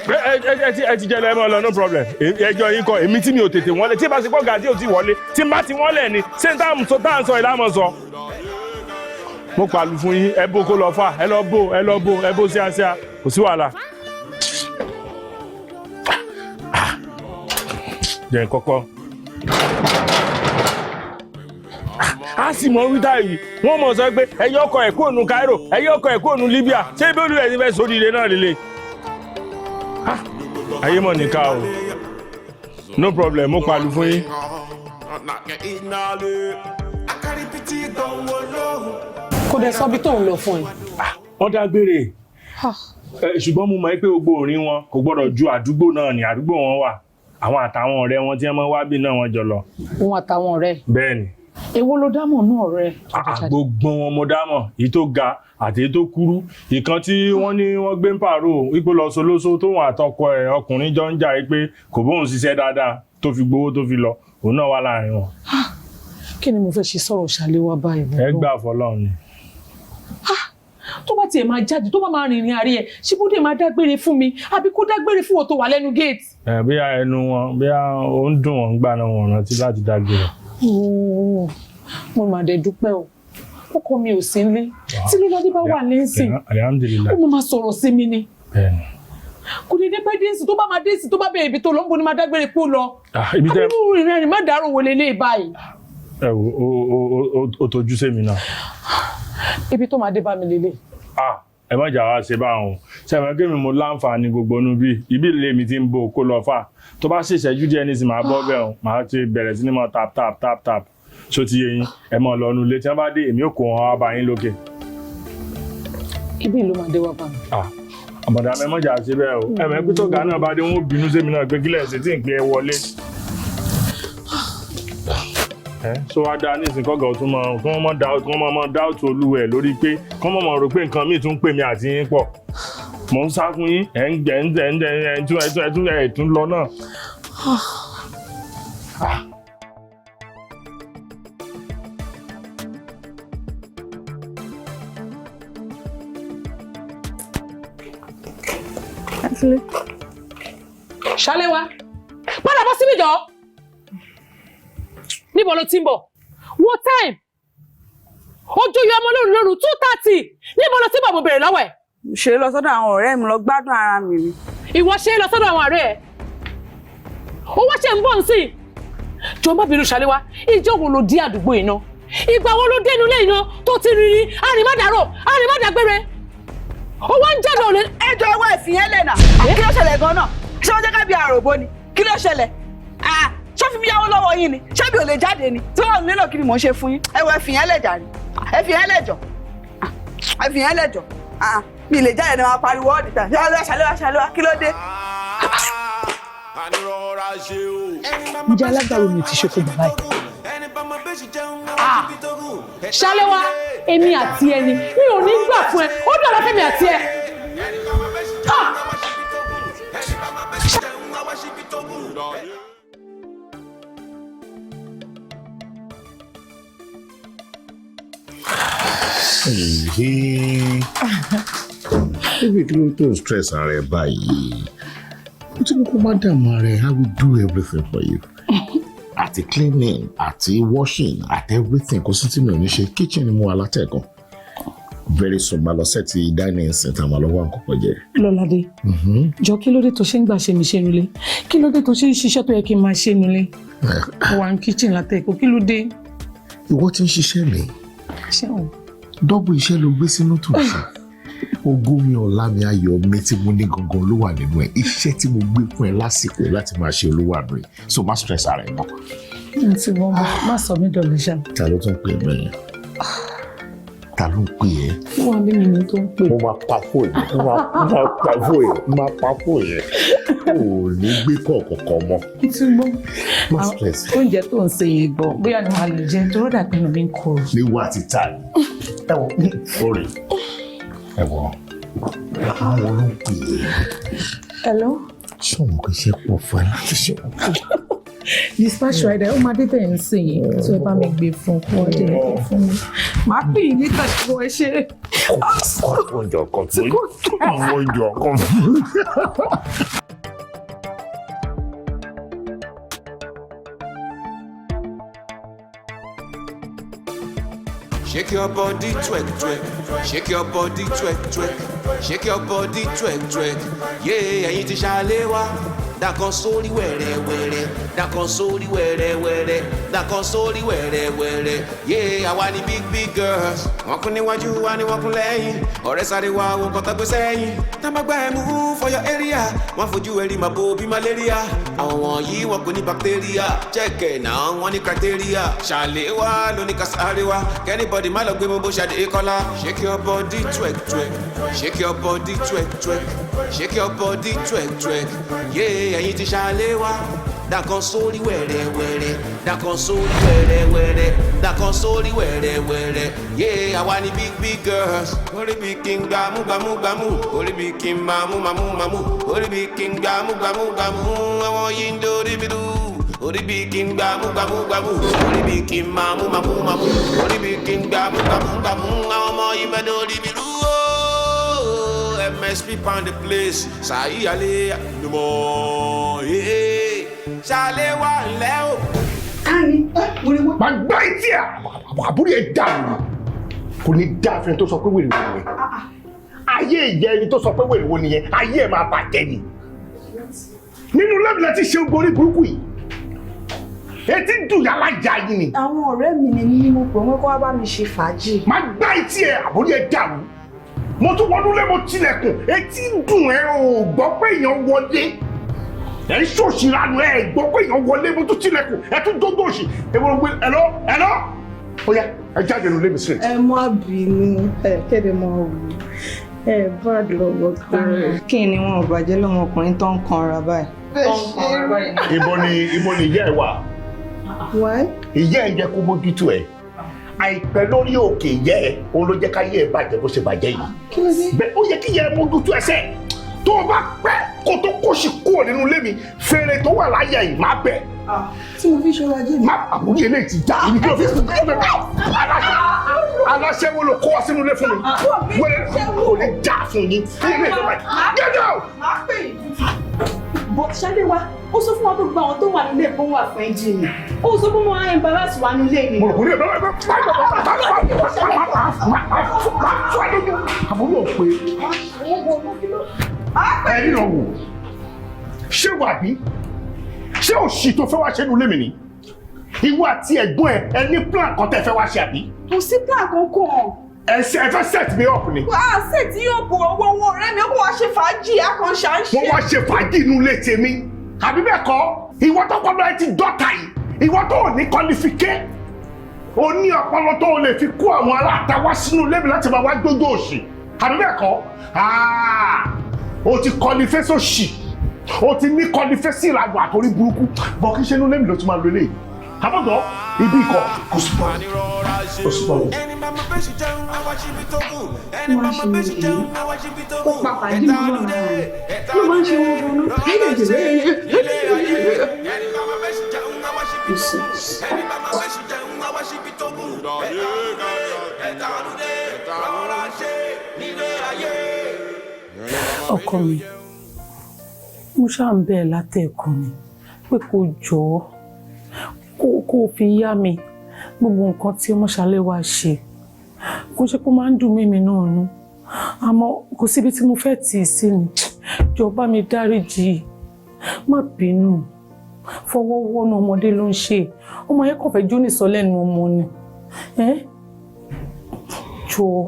ẹ ti jẹ lọ, ẹ máa lọ, no problem. Ẹjọ́ yín kọ́. Èmi tí mi ò tètè wọlé, tí ìbá ṣe pọ̀ gàdí ò ti wọlé, tí n bá ti wọlé ni ṣé n tá à ń sọ ìlànà sọ. Mo pàlù fún yín. Ẹ bó kó lọ fà, ẹ lọ bó, ẹ lọ bó, ẹ bó síáṣíá, kò sí wàhálà. Jẹ́ n kọ́kọ́ a sì mọ wíta yìí, wọ́n mọ̀ sọ pé ẹ̀yọ́ ọkọ̀ ẹ̀ kúrò nu Cairo, ẹ̀yọ́ ọkọ̀ ẹ̀ kúrò nu Libya. Ṣé ibi olúwẹ̀ ti fẹ́ sóríire náà lélẹ̀? Ayé mọ̀ níka o. No problem, mo palu fún yín. Kò dẹ̀ sọ bí tó ń lọ fún ẹ. Wọ́n dágbére. Ṣùgbọ́n mo mọ̀ pé gbogbo òrin wọn kò gbọ́dọ̀ ju àdúgbò náà ní àdúgbò wọn wà. Àwọn àtàwọn ọ̀rẹ́ wọn tí wọ́n máa ń wá bí náà wọ́n jọ lọ. Òun àtàwọn ọ̀rẹ́. Bẹ́ẹ̀ ni. Èwo ló dámọ̀ náà ọ̀rẹ́? Gbogbo wọn mo dámọ̀, èyí tó ga àti èyí tó kúrú. Ìkan tí wọ́n ní wọ́n gbé ń pààrọ̀ wípé lọ solóso tóun àtọkọ ẹ̀ ọkùnrin jọ ń jà yìí pé kò bóun ṣiṣẹ́ dáadáa tó fi gbowó tó fi lọ, òun náà wà láàrin wọn. Kí ni mo fẹ́ ṣe sọ̀rọ̀ Ṣàléwá báyìí? Ẹ gbà fọlọ́run ni. Tó bá tiẹ̀ máa jáde, tó bá máa rìnrìn àárẹ̀ ẹ̀, ṣé bó dé máa dágbére fún mi àbí kó dágbére fún wọn tó wà lẹ́nu gate? Ẹ bóyá ẹnu wọn, bóyá ó ń dùn wọn gbà náà, wọn rántí láti dágbére. Ooo, mo mà dẹ̀ dúpẹ́ o, ọkọ mi ò sí nílé. Tí Lọ́ládé bá wà lẹ́sìn, Alhamdulillah. ó máa sọ̀rọ̀ sí mi ni. Bẹ́ẹ̀ni. Kò ní dé pẹ́ dé sí, tó bá máa dé sí, tó bá bẹ̀rẹ̀ ibi tó lọ, ń bo ni máa dágbére pé ó lọ. Ibi tẹ́ Àbí rìnrìn àrìn má dàrú wọlé lé báyìí. Ẹ wo, ó tojú sí mi náà. Ibi tó máa dé bá mi lélẹ̀. Ah, ẹ má jà wá ṣe báwọn sẹ́wọ̀n kí mi mo láǹfààní gbogbo inú bí ibi ilé mi ti ń bo kó lọ fà, tó bá ṣèṣẹ́jú díẹ̀ ní sì máa bọ́ bẹ́ẹ̀ o, máa ti bẹ̀rẹ̀ sí ní mọ tap tap tap tap. Ṣó ti yé yín? Ẹ mọ̀ lọ́nu ilé, tí wọ́n bá dé èmi ò kó wọn wá bá yín lókè. Ibi ìlú máa dé wá bá mi. Ah, àbọ̀dá mi, ẹ má jà ṣe bẹ́ẹ̀ o. Ẹ mọ̀ pé tọ́gà náà bá dé, wọn ò bínú sẹ́mi náà pé kílẹ̀ ṣe tí ń pè é wọlé. Ẹ so wá dáa ní ìsìnkú ọ̀gá ọ̀tún mọ kí wọ́n mọ̀ dá kí wọ́n mọ̀ dá òtún olúwẹ̀ lórí pé kí wọ́n mọ̀ rò pé nǹkan míì tún ń pè mí àti yín pọ̀. Mò ń sá fún yín, ẹ̀ ń gbẹ̀ ń tẹ̀ ń tẹ̀ ẹ̀ ń tún ẹ̀ tún ẹ̀ tún ẹ̀ tún lọ náà. Ṣaléwá, padà bọ́ síbí jọ. Níbo ló ti ń bọ̀? What time? Ojú yọ ọmọ lóru lóru 2:30. Níbo ló ti ń bọ̀, mo bèrè lọ́wọ́ ẹ̀? Ṣe lọ sọ́dọ̀ àwọn ọ̀rẹ́ mi lọ gbádùn ara mi ni. Ìwọ ṣe é lọ sọ́dọ̀ àwọn ọ̀rẹ́ ẹ̀? Ó wá ṣe ń bọ̀ nsìn. Jọ má bínú Ṣaléwá, ìjọ wo ló dé àdúgbò iná? Ìgbà wo ló dénú ilé iná tó ti rí rí arìnmádàrò arìnmádàgbére? Ó wá ń jáde òní. Ẹ jọ ẹwà ẹ̀sìn yẹn lẹ̀ náà. Kí ló ṣẹlẹ̀ gan-an? Ṣé wọ́n jẹ́ ká bí àròbó ni? Kí ló ṣẹlẹ̀? Ṣé fi mi yáwó lọ́wọ́ yín ni? Ṣé mi ò lè jáde ni? Tí wọ́n nílò kí ni mò ń ṣe fún yín? Ẹ wọ ẹ fìyẹn lẹ̀ jàre. Ẹ fìyẹn lẹ̀ jọ. Ẹ fìyẹn lẹ̀ jọ. Mi lè jáde ni wọ́n pariwo all the time. Ṣaléwá Ṣaléwá Ṣaléwá, kí ló dé? Ǹjẹ́ alágbàro mi ti ṣoko bàbá yìí? Ṣaléwá, èmi àti ẹni mi ò ní gbà fún ẹ, ó dọ̀rọ̀ fẹ́mi àti ẹ. Baby, kí ló tó ń stress ara ẹ báyìí? Mo ti ní kó má dààmú ara ẹ, I will do everything for you. Àti cleaning, àti washing, àti everything, kò sí tí mi ò ní ṣe. Kitchen ni mo wà látẹ̀kọ̀. Very soon, máa lọ set dining center, máa lọ wá nǹkan kan jẹ. Lọ́ládé, jọ kí ló dé tó ṣe ń gbà ṣe mi ṣe nulẹ̀? Kí ló dé tó ṣe ń ṣiṣẹ́ tó yẹ kí n máa ṣe nulẹ̀? Mo wà ní kitchen látẹ̀kọ̀, kí ló dé? Ìwọ ti ń ṣiṣẹ́ mi. Ṣé o? Dọ́bù iṣẹ́ ló gbé sínú tó ṣe. Ogún mi, ọ̀la mi, ayọ̀ mi tí mo ní gangan ló wà nínú ẹ̀. Iṣẹ́ tí mo gbé fún ẹ lásìkò ẹ láti máa ṣe ló wà nínú ẹ̀. So má stress ara ẹ mọ́. Mo ti gbọ́n bọ́, má sọ mí dọ̀lẹ́ ṣá. Ta ló tún pè mí? Ta ló ń pè ẹ́? Wọ́n wá bí mi ní tó ń pè. Mo máa pa fóònù, mo máa pa fóònù, mo máa pa fóònù. O ò ní gbé kọ̀ọ̀kọ̀kan mọ́. Mo ti gbọ́. Má stress. Oúnjẹ tó ń ṣe yẹn gan, bóyá ni màá lè jẹ torí ó dà pé inú mi ń korò. Níwọ̀ àti ta ni. Ẹ wọ, sorry. Ẹ wọ, àwọn ló ń pè é. Hello? Ṣé òun kò ṣe pọ̀ fún ẹ láti ṣe wọn? Dispatch rider, ó máa dé tẹ̀ ń sìn yìí, tó ẹ bá mi gbé fún kó ọdẹ ẹ fún mi. Màá pè é níta ṣùgbọ́n ẹ ṣe. Oúnjẹ ọkọ fún oúnjẹ ọkọ fún. Shake your body, twerk, twerk. Shake your body, twerk, twerk. Shake your body, twerk, twerk. Yeah, ẹ̀yin ti Ṣaléwá. Dàkan sórí wẹ̀rẹ̀wẹ̀rẹ̀, dàkan sórí wẹ̀rẹ̀wẹ̀rẹ̀, dàkan sórí wẹ̀rẹ̀wẹ̀rẹ̀. Yé, àwa ni big big girls. Wọ́n kún níwájú wa ni wọ́n kún lẹ́yìn. Ọ̀rẹ́ sáré wa wo nǹkan tó gbé sẹ́yìn. Tá bá gbá ẹ mú for your area. Wọ́n fojú ẹ̀rí màá bo bí malaria. Àwọn wọ̀nyí wọn kò ní bacteria. Check ẹ̀ náà, wọ́n ní criteria. Ṣàlẹ̀ wá lóní kásáré wa. K'anybody má lọ gbé mú bó ṣàdé kọ́lá. Shake your body, twerk twerk. Shake your body, twerk twerk. Shake your body, twerk twerk. Yeah, ẹ̀yin ti ṣàlẹ̀ wá. Dàkan sórí wẹ̀rẹ̀wẹ̀rẹ̀, dàkan sórí wẹ̀rẹ̀wẹ̀rẹ̀, dàkan sórí wẹ̀rẹ̀wẹ̀rẹ̀. Yeah, àwa ni big big girls. Orí bí kí n gbámú gbámú gbámú, orí bí kí n mámú mámú mámú, orí bí kí n gbámú gbámú gbámú, àwọn yìí ń dorí mi dùn. Orí bí kí n gbámú gbámú gbámú, orí bí kí n mámú mámú mámú, orí bí kí n gbámú gbámú gbámú, àwọn ọmọ yìí bẹ dorí mi rú. MSP pound the place, sàyíyálé numọ̀, ṣàlẹ̀ wà lẹ́ o. Máa gbá etí ẹ, àbúrò ẹ dàrú. Kò ní dá fẹ́ni tó sọ pé wèrè wo nìyẹn. Ayé ìyá ẹni tó sọ pé wèrè wo nìyẹn, ayé ẹ máa bàjẹ́ ni. Nínú lẹ́bìlẹ̀ tí ṣe orí burúkú yìí, etí dùn yàrá ìjà yín ni. Àwọn ọ̀rẹ́ mi ni ní mo pè wọ́n kó wá bá mi ṣe fàájì. Máa gbá etí ẹ, àbúrò ẹ dàrú. Mo tún wọnú lé, mo tilẹ̀kùn, etí dùn ẹ, ò gbọ́ pé èèyàn wọlé. Ẹ ń ṣòṣì lánàá, ẹ gbọ́ pé èèyàn wọlé. Mo tún tilẹ̀kùn, ẹ tún dógó òṣì. Èwo ló gbé? Ẹ lọ, ẹ lọ, ó yá, ẹ jáde nínú ilé mi straight. Ẹ má bínú, ẹ kéde mọ wò ẹ bad lọ́wọ́ kan. Kí ni wọn ò bàjẹ́ lọ́mọkùnrin tó ń kanra báyìí? Ibo ni ìyá ẹ wà? Why? Ìyá ẹ jẹ́ kó mójútó ẹ. Àìpẹ́ lórí òkè ìyá ẹ, òun ló jẹ́ káyé ẹ bàjẹ́ bó ṣe bàjẹ́ yìí. Kí ló dé? Bẹ́ẹ̀, ó yẹ kí ìyá ẹ mójútó ẹsẹ̀. Tó o bá pẹ́ kó tó kóṣì kúrò nínú ilé mi, fèrè tó wà láyà yìí má bẹ̀. Tí mo fi ṣọrọ ajé mi. Má àbúrò eléyìí ti já ibi kí ló fi aláṣẹ́wó ló kó wá sínú ilé fún mi. Wẹ́rẹ́ kò ní já fún yín. Ilé ìfẹ́ báyìí. Get out! Máa pè yín. But Ṣadéwá, ó sọ fún wa pé gbogbo àwọn tó wà nílé ìpín wà fún ẹ́ńjìnì. Ó sọ pé wọ́n á embarrass wa nílé ni. Mo rò pé ní àbúrò pé ẹ̀rí náà wò. Ṣé wà bí ṣé òṣì tó fẹ́ wá ṣe nulẹ̀ mi ni? Ìwọ àti ẹ̀gbọ́n ẹ, ẹ ní plan kan tẹ́ fẹ́ wá ṣe, àbí? Kò sí plan kankan. Ẹ ṣe ẹ fẹ́ set me up ni. Wà á set yóò bò owó owó ọ̀rẹ́ mi, ó kò wá ṣe fàájì, a kàn ṣà ń ṣe. Wọ́n wá ṣe fàájì inú ilé tèmi, àbí bẹ́ẹ̀ kọ́? Ìwọ tó kọ́ lọ́ọ́ ti dọ́ta yìí, ìwọ tó ò ní qualification, o ní ọpọlọ tó o lè fi kó àwọn aláàtà wá sínú ilé mi láti máa wá gbógbó òṣì, àbí bẹ́ẹ̀ kọ́? O ti qualify sóṣì, o ti ní qualify sí ìlànà àtòrí burúkú bọ́. Kí ṣe inú ilé mi ló ti máa lo eléyìí? Àbọ̀dọ̀ ibi ikọ̀ kò sí bọ́ọ̀lù, kò sí bọ́ọ̀lù. Wọ́n á ṣe èyí. Ó pa fàájì mi náà lára rẹ̀. Ló máa ń ṣe wọ́n gan-an. Useless. Ọkọ mi, mo ṣáà ń bẹ̀ ẹ́ látẹ̀ẹ̀kan ni pé kó jọ̀ọ́, kó fi yá mi gbogbo nǹkan tí ọmọṣálẹ́ wa ṣe. Kò ṣe kó máa ń dùn mímí náà nú, àmọ́ kò síbi tí mo fẹ́ tì í sí ni. Jọ̀ọ́, bá mi dáríjì, má bínú. Fọwọ́ wọ́nú, ọmọdé ló ń ṣe. Ọmọ yẹn kàn fẹ́ jó nìsọ lẹ́nu ọmọ ni. Ẹ́ jọ̀ọ́.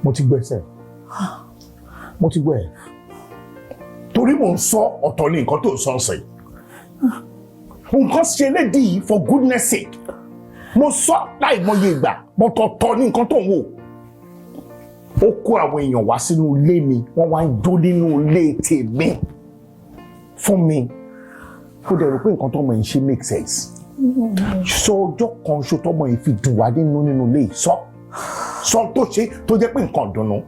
Mo ti gbọ́ ẹsẹ̀, mo ti gbọ́ ẹ, torí mò ń sọ ọ̀tọ̀ ní nǹkan tó ń sọ ọ̀sẹ̀ nǹkan ṣe lédi yìí. For goodness sake, mo sọ láì mọye ìgbà, bọ́tọ̀ọ̀tọ̀ ní nǹkan tó ń wò. Ó kó àwọn èèyàn wá sínú ilé mi, wọ́n wá ń jó nínú ilé tèmi fún mi. Kó dẹ̀ rò pé nǹkan tọ́mọ yìí ṣe make sense. Sọ ọjọ́ kan ṣo tọ́mọ yìí fi dùn wá nínú ilé yìí. Sọ sọ tó ṣe tó jẹ́ pé nǹkan dùnnú,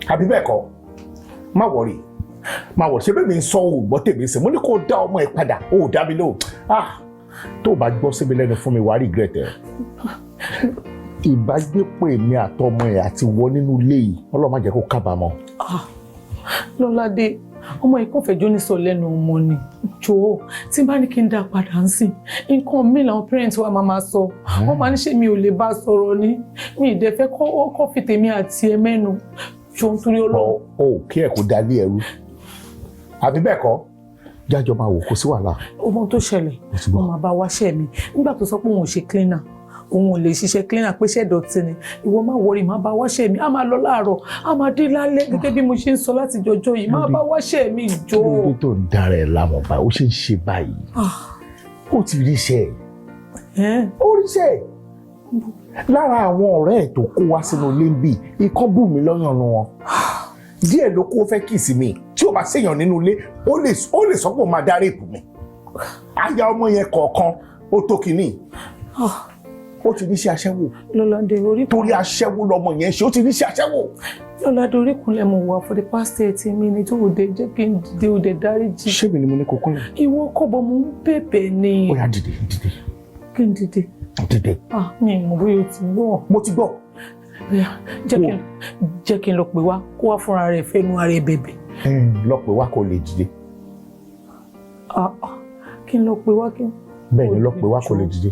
àbí bẹ́ẹ̀ kọ́? Má worry, má worry. Ṣé bẹ́ẹ̀ mi ń sọ ò gbọ́ tèmi sí? Mo ní kó o dá ọmọ ẹ padà, ó ò dá mi lóhùn. Ah, tó o bá gbọ́ síbi lẹ́nu fún mi, wàá regret ẹ. Ìbágbépọ̀ èmi àtọmọ ẹ àti wọ nínú ilé yìí, Ọlọ́run má jẹ́ kó kábàámọ̀. Ah, Lọ́ládé, ọmọ yìí kàn fẹ́ jó ní sọ lẹ́nu ọmọ ni. Jọ̀ọ́, tí n bá ní kí n dá padà ń sìn, nǹkan mi làwọn parents wa máa máa sọ. Wọ́n máa ní ṣé mi ò lè bá sọ̀rọ̀ ni. Mi ì dẹ̀ fẹ́ kọ́ fi tèmi àti ẹ mẹ́nu. Jọ̀ọ́, nítorí Ọlọ́run. O ò kí ẹ kó dalé ẹrú, àbí bẹ́ẹ̀ kọ́? Jájọ máa wò, kò sí wàhálà. Ọmọ tó ṣẹlẹ̀, mo máa bá wáṣẹ́ mi. Nígbà tó sọ pé òun ò ṣe cleaner, òun ò lè ṣiṣẹ́ cleaner, pé ṣẹ́ dọ̀tí ni. Ìwọ má worry, má bá wáṣẹ́ mi. A máa lọ láàárọ̀, a máa dé lálẹ́, gẹ́gẹ́ bí mo ṣe ń sọ láti jọjọ́ yìí. Má bá wáṣẹ́ mi jọ. Kí ló dé tó ń dára ẹ̀ lámọ̀ báyìí? Ó ṣe ń ṣe báyìí? Ó ti ríṣẹ́ ẹ̀. Ó ríṣẹ́ ẹ̀. Lára àwọn ọ̀rẹ́ ẹ̀ tó kó wá sínú ilé ń bì, ikán bù mí lọ́yàn nu wọn. Díẹ̀ ló kó fẹ́ kiss mi. Tí ó bá ṣèyàn nínú ilé, ó lè sọ pé ó máa dá rape mi. Aya ọmọ yẹn kọ̀ọ̀kan ó tó kìíní. Ó ti níṣẹ́ aṣẹ́wó. Lọ́ládé, orí Torí aṣẹ́wó lọmọ yẹn ṣe, ó ti níṣẹ́ aṣẹ́wó. Lọ́ládé, orí kúnlẹ̀ mo wà for the past 30 minutes. Ó dé jẹ́ kí n dìde, ó dé dáríjì. Ṣé mi ni mo ní kó kúnlẹ̀? Ìwọ kọ́bọ̀, mo ń bẹ̀bẹ̀ ni. Ó yá, dìde, dìde. Kí n dìde? Dìde. Ah, mi ò mọ̀ bóyá o ti gbọ́. Mo ti gbọ́. Jẹ́ kí n lọ pè wá, kó wá fúnra rẹ̀ fẹ́nu ara ẹ̀ bẹ̀bẹ̀. Lọ pè wá kó lè dìde. Ah, ah, kí n lọ pè wá kí n. Bẹ́ẹ̀ ni, lọ pè wá kó lè dìde.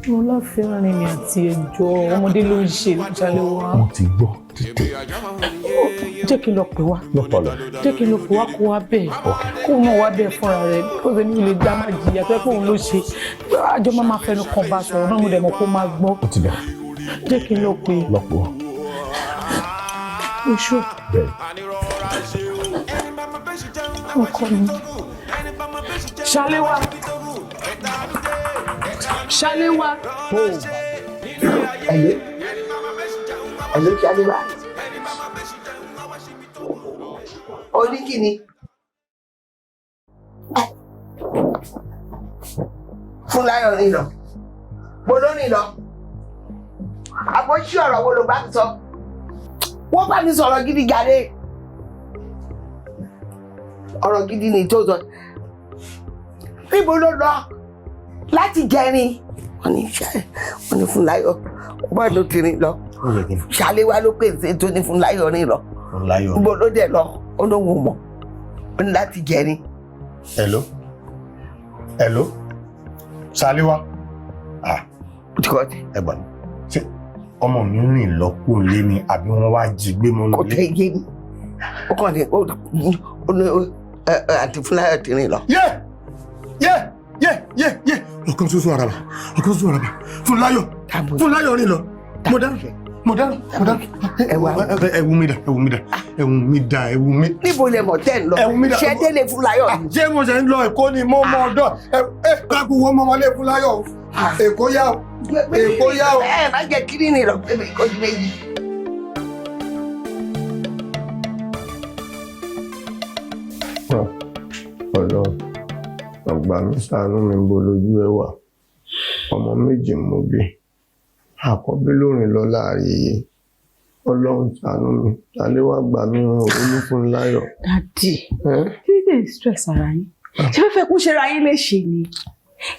Mo láfẹ́ rìn mí àti ẹjọ́ ọmọdé ló ń ṣe ìjàlẹ̀ wa. Mo ti gbọ́, dìde. Jẹ́ kí n lọ pè wá. No problem. Jẹ́ kí n lọ pè wá, kó wá bẹ́ẹ̀. Kó náà wá bẹ́ẹ̀ fúnra rẹ̀ because èmi ò lè dá máa jìyà tó yẹ pé òun ló ṣe. Àjọ máa máa fẹnu kan bá sọ̀rọ̀ náà, mo dẹ̀ mọ̀ kó máa gbọ́. Ó ti dà. Jẹ́ kí n lọ pè. Lọ pè wá. Oṣù. Bẹ́ẹ̀. Ọkọ mi. Ṣaléwá. Ṣaléwá. Ẹ̀lẹ́ ẹ̀lẹ́, Ṣaléwá. Orí kí ni? Fúnláyọ̀ rìn lọ. Mo ló rìn lọ. Àbójú ọ̀rọ̀ wo ló bá mi sọ? Wọ́n bá mi sọ̀rọ̀ gidi jàre. Ọ̀rọ̀ gidi ni tó sọ. Níbo ló lọ? Láti jẹrin. Wọ́n ní ṣe wọ́n ní Fúnláyọ̀. Wọ́n ló ti rìn lọ. Ṣaléwá ló pè sí tó ní Fúnláyọ̀ rìn lọ. Fúnláyọ̀. Níbo ló dẹ̀ lọ? Ó lóun ò mọ̀. Ó ní láti jẹrin. Hello, hello, Ṣaléwá. Ah, ẹ gbà mí, ṣé ọmọ mi rìn lọ kó lé ni àbí wọ́n wá jí gbé mọ́ Kò tẹ́ yé mi. Ó kàn ní ó ní àǹtí Fúnláyọ̀ ti rìn lọ. Yé yé yé yé yé, ọ̀kan ṣoṣo àràbà, ọ̀kan ṣoṣo àràbà, Fúnláyọ̀, Fúnláyọ̀ rìn lọ. Mo dáná, mo dáná, mo dáná. Ẹ̀wù mi dà, ẹ̀wù mi dà, ẹ̀wù mi dà, ẹ̀wù mi. Níbo lẹ mọ̀ tẹ́ ń lọ? Ẹ̀wù mi dà. Ṣé délé Fúnláyọ̀ ni? Ṣé mo ṣe ń lọ Èkó ni? Mo mọ ọ̀dọ̀ ẹ kákú wọ́n mọ́ ọmọlé Fúnláyọ̀ o. Èkó yá o, Èkó yá o. Ẹ má jẹ́ kí nìyí lọ pé mi kò ní méjì. Ọlọ́run àgbà mi, ṣàánú mi. Ń bo lójú ẹ wà? Ọmọ méjì mo bí, àkọ́bí lórin lọ láàrin yìí. Ọlọ́run ṣàánú mi, tálẹ́ wá gbà mí hàn Olúfúnláyọ̀. Daddy, kí ló dé stress ara yín? Ṣé fẹ́ fẹ́ kún ṣe ra yín léṣe ni?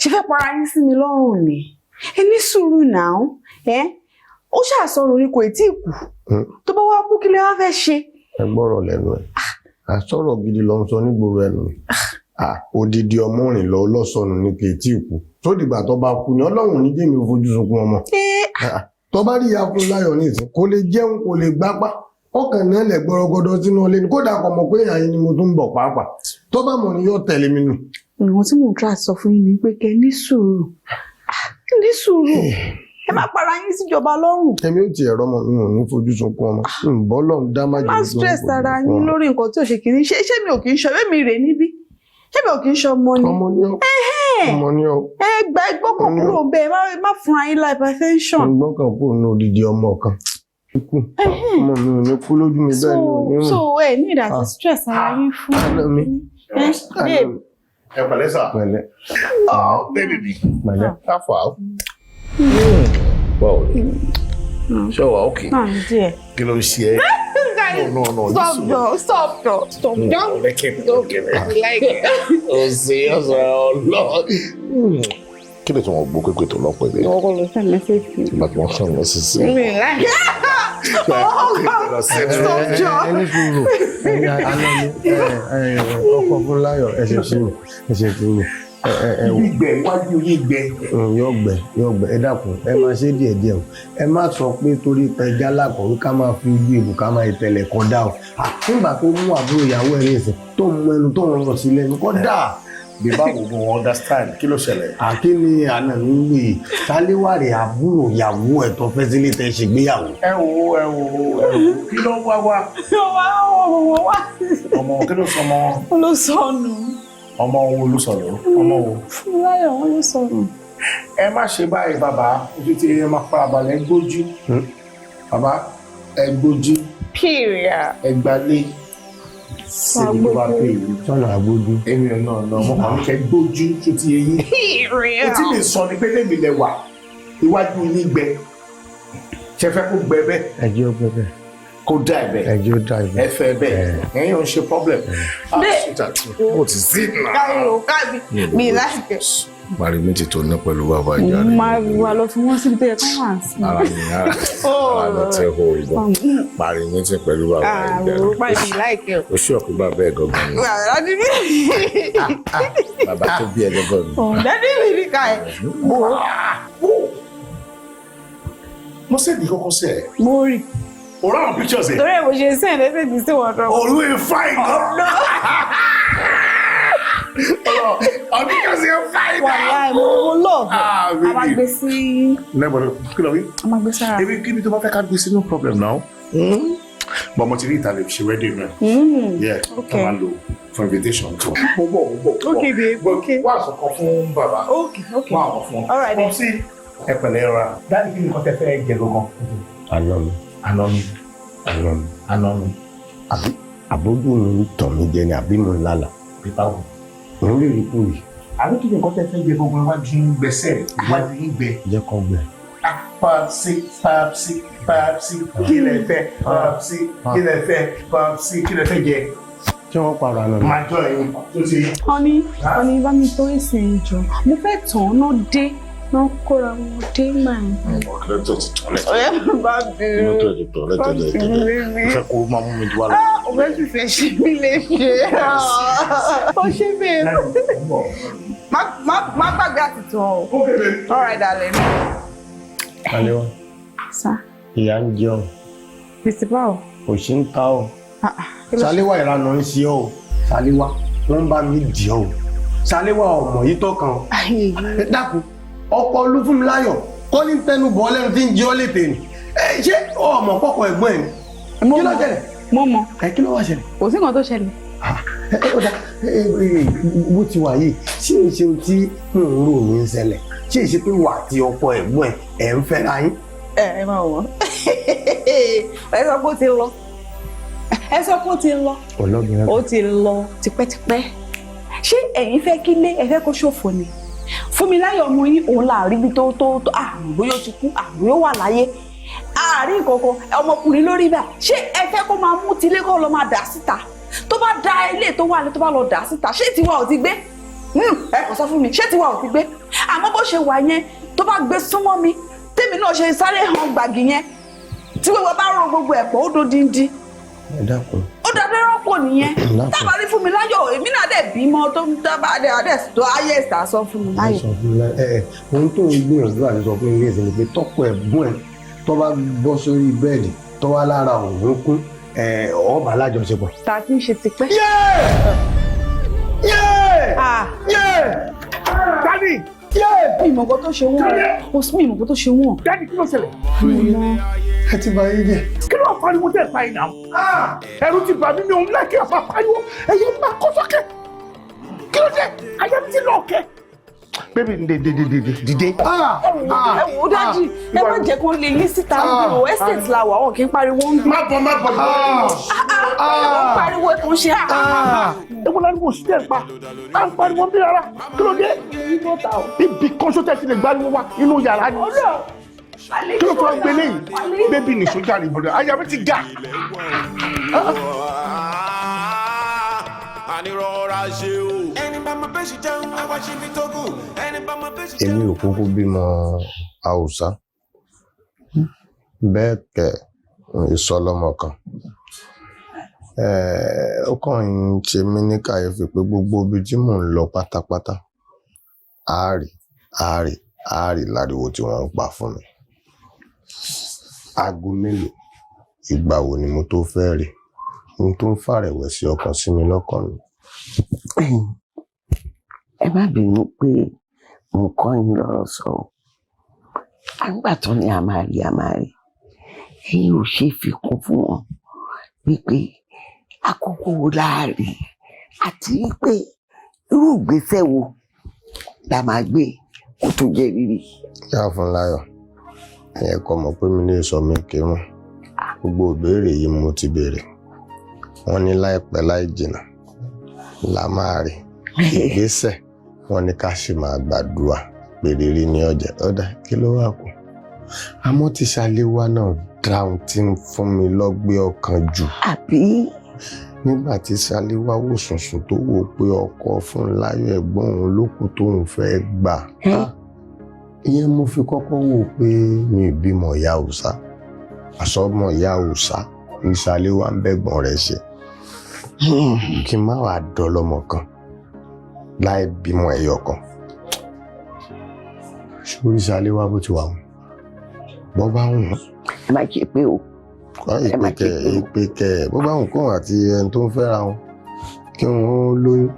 Ṣé fẹ́ para yín sí mi lọ́rùn ni? Ẹ ní sùúrù náà. Ẹ ó ṣàṣọrò ni, kò tí ì kú. Tó bá wá kú, kí lè wá fẹ́ ṣe? Ẹ gbọ́rọ̀ lẹ́nu ẹ̀, àsọ̀rọ̀ gidi ló ń sọ nígboro ẹnu. Odidi ọmọ rìn lọ lọ́sọ̀nù ni, kì í tí ì kú. Tó dìgbà tó bá kú ni? Ọlọ́run ní jẹ́mi fojú sunkún ọmọ. Tó bá rí ìyá Fúnláyọ̀ ní ìsìn, kó lè jẹun, kó lè gbápá, ọkàn náà lẹ̀ gbọ́rọ́gọdọ sínú ọlé ni. Kódà kò mọ̀ pé àyín ni mo tún ń bọ̀ pàápàá. Tó bá mọ̀ ni yóò tẹ̀lé mi nù. Ìwọ̀n tí mò ń try sọ fún yín ni pé kẹ́ ní sùúrù, ní sùúrù, ẹ má para yín síjọba lọ́rùn. Èmi ò tiẹ̀ rọ́mọ mi, ò ní fojú sunkún ọmọ ǹbọ́ lọ́n dá má Má jẹ́ stress ara yín lórí nǹkan tí ò ṣe kìíní ṣé. Ṣé mi ò kì í ṣe mi rè níbí? Ṣé mi ò kì í ṣe ọmọ ni? Ọmọ ni ọ, ọmọ ni ọ. Ẹ gba ẹgbọ́kàn kúrò bẹ́ẹ̀, má fúnra yín hypertension. Gbọ́kàn kúrò ní odidi ọmọ kan ikú ọmọ mi ò ní kú lójú mi, bẹ́ẹ̀ ni ò ní rùn. So ẹ ní ìdásí stress ara yín fún. Àná mi. Ẹ babe. Ẹ pẹ̀lẹ́ sà. Pẹ̀lẹ́. Oh, baby mi. Pẹ̀lẹ́. Káfà. Báwo ni? Ṣé wàá okay? Náà díẹ̀. Kí ló ń ṣe ẹ́? No, no, no. Stop, Joe. Stop, Joe. Stop. Don't. Don't like it. Ó ṣe ọ̀sán ọlọ́. Kí ni tí wọ́n gbọ́ pépè tó lọ́pọ̀ ìdí? Ìwọ kò lọ send message sí. Ìgbà tí wọ́n send message sí. Mi like. Oh, God. Stop, Joe. Ẹni sùúrù, ẹni àná mi, ọkọ Fúnláyọ̀, ẹ ṣe sùúrù, ẹ ṣe sùúrù. Ẹ wò. Gbígbẹ iwájú yín gbẹ. Yóò gbẹ, yóò gbẹ. Ẹ dákun, ẹ máa ṣe díẹ̀ díẹ̀ o. Ẹ má sọ pé torí pẹja lákọ̀wé, ká máa fi ojú ìbò ká máa ìtẹ̀lẹ̀ kọjá o. Nígbà tó mú àbúrò ìyàwó ẹ ní ìsìn tó mú ẹnu tó ń rọ sí lẹ́nu kódà. Bí báwo mo understand kí ló ṣẹlẹ̀? Àkí ni àná mi ń wí Ṣaléwá rè àbúrò ìyàwó ẹ̀ tó fẹ́ sílé tẹ́ ṣègbéyàwó. Ẹ wo, ẹ wo, ẹ wo, kí ló wá wá? Wá wá wá. Ọmọ kí ló sọ ọmọ? Ó ló sọnù. Ọmọ wo ló sọ̀rọ̀? Ọmọ wo? Fúnmiláyọ̀, wọn ló sọnù. Ẹ má ṣe báyìí, bàbá. Ojú tí ẹ máa farabalẹ̀ gbójú. Bàbá, ẹ gbójú. Period. Ẹ gbalé. Síbi tó bá pè é. Sọ̀nà àgbójú. Èmi ò náà náà mo kàn ń kẹ́ gbójú tó ti yé yín. Period. Etí mi sọ ni pé lèmi lẹ wà, iwájú yín gbẹ. Ṣe fẹ́ kó gbẹ bẹ́ẹ̀? Ẹ jẹ́ ó gbẹ bẹ́ẹ̀. Kó dá ẹ bẹ́ẹ̀. Ẹ jẹ́ ó dá ẹ bẹ́ẹ̀. Ẹ fẹ́ bẹ́ẹ̀. Ẹ̀yin ò ń ṣe problem. Ah, sweetheart, what is it now? Káyọ̀ kábí mi láìpẹ́. Parí mi ti tó ní pẹ̀lú bàbá ìjà rẹ̀. Máa wà lọ fi wọ́n síbi tó yẹ kán wà sí. Ara mi ara mi ti hó ìbọn. Parí mi ti pẹ̀lú bàbá ìjà Àrò rẹ̀. pàdé láìpẹ́. O ṣí ọ̀pẹ bàbá ẹ̀ gangan ni. Dádì mi. Bàbá tó bí ẹ gangan ni. Dádì mi ní ká ẹ̀. Mo sẹ́ni kọ́kọ́ sí ẹ̀. Mo rí. O rà àwọn pictures ẹ̀. Torí ẹ̀ mo ṣe send message sí wọn náà. Olú ẹ̀ fine gan. Ọ̀rọ̀ pictures ẹ̀ fine gan. Wàláì mo love. Ah, A máa baby. gbé sí. Lẹ́gbọ̀n kí ló wí? A máa gbé sára. Ebi kíbi tó bá fẹ́ ká gbé sí, no problem now. But mo ti rí ìtàlẹ̀ ṣe wedding náà. Yeah, Okay. tá máa lò for invitation tó. Mo bọ̀, mo bọ̀. Okay, babe. Okay. Wá àkọ́kọ́ fún bàbá. Okay, okay. Wá àkọ́kọ́ fún. All right then. Popsi, ẹ pẹ̀lẹ́ ra. Dáàbì, kí ni nǹkan tẹ fẹ́ jẹ gangan? Àná mi. Àná mi. Àná mi. Àná mi. Àbí àbójú mi ń tàn mí jẹ ni àbí mo ń lálà? Bí báwo? Mo ń rí ìrìkú yìí. Àbí kí ni nǹkan tẹ fẹ́ jẹ gangan? Iwájú yín gbẹsẹ̀, iwájú yín gbẹ. Jẹ́ kó gbẹ. Popsi, Popsi, Popsi, kí lẹ fẹ́? Popsi, kí lẹ fẹ́? Popsi, kí lẹ fẹ́ jẹ? Ṣé wọ́n parọ́ àná mi? Máa jọ ẹ̀yin tó ti. Honey, honey, bá mi tó èsì ìjọ. Mo fẹ́ tàn án náà dé. Náà kóra wọn dé máa. Ọ̀kẹ́rẹ́ tó ti tọ̀ lẹ́tọ̀. Ọ̀rẹ́ mi bá bínú. Inú tó ti tọ̀ lẹ́tọ̀ lẹ́tọ̀. Mo fẹ́ kó máa mú mi wá lọ. Ah, òun fẹ́ fìfẹ́ ṣe mí léṣe. Ó ṣe bẹ́ẹ̀. Má gbàgbé àti tàn o. All right, darling. Ṣaléwá, Sá, ìyá ń jẹun, Mr. Bao. òṣì ń ta ọ́. Ṣaléwá, ìranà ń ṣe ọ́ o. Ṣaléwá, wọ́n ń bá mi dì ọ́ o. Ṣaléwá, ọmọ yìí tọkàn o. Ẹ dákun, ọkọ Olúfúnmiláyọ̀ kọ́ ní tẹnu bọ́ lẹ́nu tí ń jẹ́ ọ́ létè ni. Ẹ ṣé ọmọ kọ́kọ́ ẹ̀gbọ́n ẹ̀ ni? Kí ló ṣẹlẹ̀? Mo mọ̀. Ẹ kí ló wá ṣẹlẹ̀? Kò sí nǹkan tó ṣẹlẹ̀. Ẹ ó dá ẹ ẹ bó ti wà yìí, ṣé ìṣe ohun tí mò ń rò ní ń ṣẹlẹ̀? Ṣé ìṣe pé wà àti ọkọ ẹ̀gbọ́n ẹ̀ ẹ̀ ń fẹ́ra yín? Ẹ ẹ máa wọ̀. Ẹ sọ pé ó ti lọ. Ẹ sọ pé ó ti lọ. Ọlọ́gbìn. Ó ti lọ tipẹ́tipẹ́. Ṣé ẹ̀yin fẹ́ kí lé ẹ fẹ́ kó ṣòfò ni? Fúnmiláyọ̀ ọmọ yín òun là rí bí tó àrùn bóyá ó ti kú, àrùn yóò wà láyé. Àárín kankan ọmọkùnrin lórí bá, ṣé ẹ fẹ́ kó máa mú tilé kó lọ máa dà síta? Tó bá da ilé tó wà ní tó bá lọ dà síta, ṣé tiwa ò ti gbé? Ẹ kò sọ fún mi, ṣé tiwa ò ti gbé? Àmọ́ bó ṣe wà yẹn, tó bá gbé súnmọ́ mi, tèmi náà ṣe sáré hàn gbàgì yẹn, tí gbogbo bá ro gbogbo ẹ̀pọ̀ ó dodindi, Ẹ dákun. ó dàbí rọ́pò nìyẹn. Dákun. Tábà rí Fúnmiláyọ̀, èmi náà dẹ̀ bímọ tó ń dábàá dẹ̀ adẹ̀ tó ayé ìsà sọ fún mi Ẹ láyọ̀. sọ fún mi ẹ ẹ ohun tó ń gbìyànjú àti sọ fún mi ní ìsìn ni pé tọkọ ẹ̀gbọ́n ẹ̀ tó bá bọ́ sórí bẹ́ẹ̀dì tó wá lára òun kún ẹ ọba alájọṣepọ̀. Ta ti ń ṣe tipẹ́. Dádì! Mi ìmọ̀ nǹkan tó ṣe wọ́n. O sì mi ìmọ̀ nǹkan tó ṣe wọ́n. Dádì, kí ló ṣẹlẹ̀? Mi mọ̀. Ẹ ti bà yín jẹ́. Kí ló ń pariwo tẹ́ ẹ̀ pa yìí náà? Ẹ̀rù ti bà mí, mi ò ń láìkí ọ̀fà pariwo. Ẹ̀yẹ máa kó sókè. Kí ló dé? Ayé mi ti lọ òkè. Baby, dìde, dìde, dìde, dìde. Ẹ wò ó dájì, ẹ má jẹ́ kó lè yín síta níbi o estate la wà, wọn kì í pariwo ń bí. Má bọ̀, má bọ̀. Wọ́n pariwo kò ń ṣe. Ewu la ní kò sí tẹ̀ ń pa. À ń pariwo bí rárá. Kí ló dé? Ibi kan ṣó tẹ̀ sí lè gbariwo wa inú yàrá ni. Kí ló fọ́ gbélé yìí? Baby, ní sójà ní ìbọ̀dọ̀. Ayé mi ti ga. Ànírọ̀ra ṣe o. Ẹni bá mọ bẹ́ẹ̀ ṣe jẹun, àwa ṣe fi tó kù. Ẹni bá mọ bẹ́ẹ̀ ṣe jẹun. Èmi ò kúkú bímọ Haúsá bẹ́ẹ̀ kẹ̀ ìsọlọ́mọ kan. Ó kàn ń ṣe mí ní kàyéfì pé gbogbo ibi tí mò ń lọ pátápátá, àárì àárì àárì láriwo tí wọ́n ń pa fún mi. Aago mélòó, ìgbà wo ni mo tó fẹ́ rí ohun tó ń fàrẹ̀wẹ̀sì ọkàn sí mi lọ́kàn mi? Ẹ má bínú pé mo kọ́ yín lọ́rọ̀ sọ o. Àgbà tán ni a máa rí, a máa rí. Ẹ̀yin ò ṣe fi kún fún wọn wípé àkókò wo láàrin àti wípé irú ìgbésẹ̀ wo la máa gbé kó tó jẹ́ rírí. Ìyá Fúnláyọ̀, ẹ̀yin kò mọ̀ pé mi ní sọ mi kírun. Gbogbo ìbéèrè yìí mo ti béèrè. Wọ́n ní láìpẹ́ láì jìnnà la máa rí ìgbésẹ̀. Wọ́n ní ká sì máa gbàdúrà pé rírí ní ọjà. Ọ̀dà kí ló wà kù? Àmọ́ tí Ṣaléwá náà dáhùn tí ń fún mi lọ́gbẹ́ ọkàn jù. Àbí? Nígbà tí Ṣaléwá wò sùnsùn tó wò pé ọkọ Fúnláyọ̀ ẹ̀gbọ́n òun ló kù tóun fẹ́ gbà. Ìyẹn mo fi kọ́kọ́ wò pé mi ì bímọ ìyá òòṣà. Àsọmọ ìyá òòṣà ní Ṣaléwá ń bẹ̀gbọ́n rẹ̀ ṣe. Kí n má wàá dọlọ́mọ kan láì bímọ ẹyọ kan. Sórí Ṣaléwá bó ti wà wọn. Bọ́ bá wù wọ́n. Ẹ má ṣe pé o. Ẹ má ṣe pé o. Ìpè kẹ bó bá wù kóhùn àti ẹni tó ń fẹ́ra wọn kí wọ́n lóyún,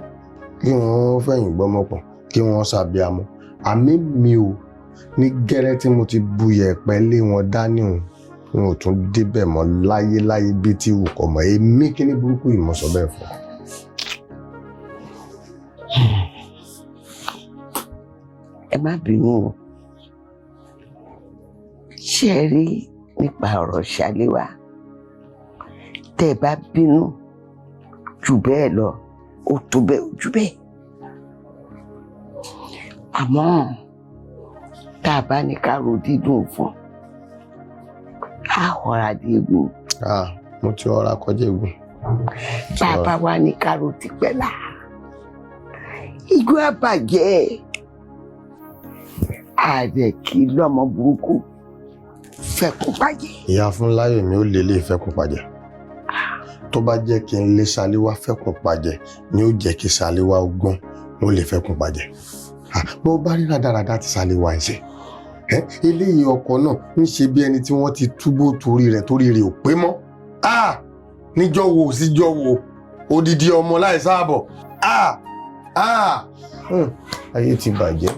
kí wọ́n fẹ̀yìn gbọ́mọ pọ̀, kí wọ́n ṣàbíamọ. Àmì mi ò ní gẹ́rẹ́ tí mo ti bu yẹ̀pẹ̀ lé wọn dání òun, n ò tún débẹ̀ mọ́ láyéláyé bí tí wù kọ́ mọ́. Èmi kí ní burúkú yìí mo sọ bẹ́ẹ̀ fún ọ. Ẹ má bínú o. Ṣé ẹ rí nípa ọ̀rọ̀ Ṣaléwá? Tẹ́ ẹ bá bínú jù bẹ́ẹ̀ lọ, ó tó bẹ́ẹ̀ ó jù bẹ́ẹ̀. Àmọ́ tá a bá ní ká ro dídùn fún, á họra dé egun. Mo ti họra kọjá egun. Bá a bá wá ní ká ro tipẹ́ là, igbó á bàjẹ́. Ààrẹ kì í lọ́mọ burúkú fẹ́kùn pàjẹ́. Ìyá Fúnláyọ̀ mi ò lè lè fẹ́kùn pàjẹ́. Tó bá jẹ́ kí n lé Ṣaléwá fẹ́kùn pàjẹ́ ni ó jẹ́ kí Ṣaléwá gbọ́n, mo lè fẹ́kùn pàjẹ́. Bó bá rí rádaràda ti Ṣaléwá ẹ̀ ṣe. Eléyìí ọkọ náà ń ṣe bí ẹni tí wọ́n ti túbọ̀ torí rẹ̀ torí rẹ̀ ò pé mọ́. Níjọ́ wo síjọ́ wo odidi ọmọ láì sáàbọ̀. Ayé ti bàjẹ́,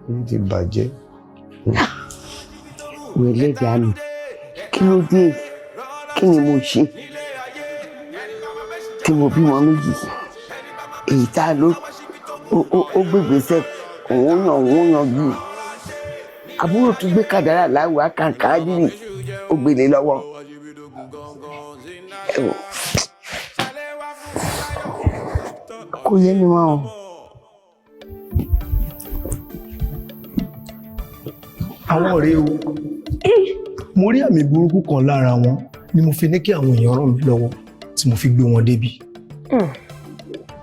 ayé ti bàjẹ́. Wẹ̀lẹ́dàá mi, kí ló dé? Kí ni mo ṣe tí mo bímọ méjì? Èyí tá a ló ó gbégbèsè òun yàn òun yanjú. Àbúrò tún gbé kàdárà láwùá kàǹkà rírì ó gbélé lọ́wọ́. Ẹ wò, kò yé mi mọ́ o. Àwọn ọ̀rẹ́ o, mo rí àmì burúkú kan lára wọn ni mo fi ní kí àwọn èèyàn ràn mí lọ́wọ́ tí mo fi gbé wọn débi.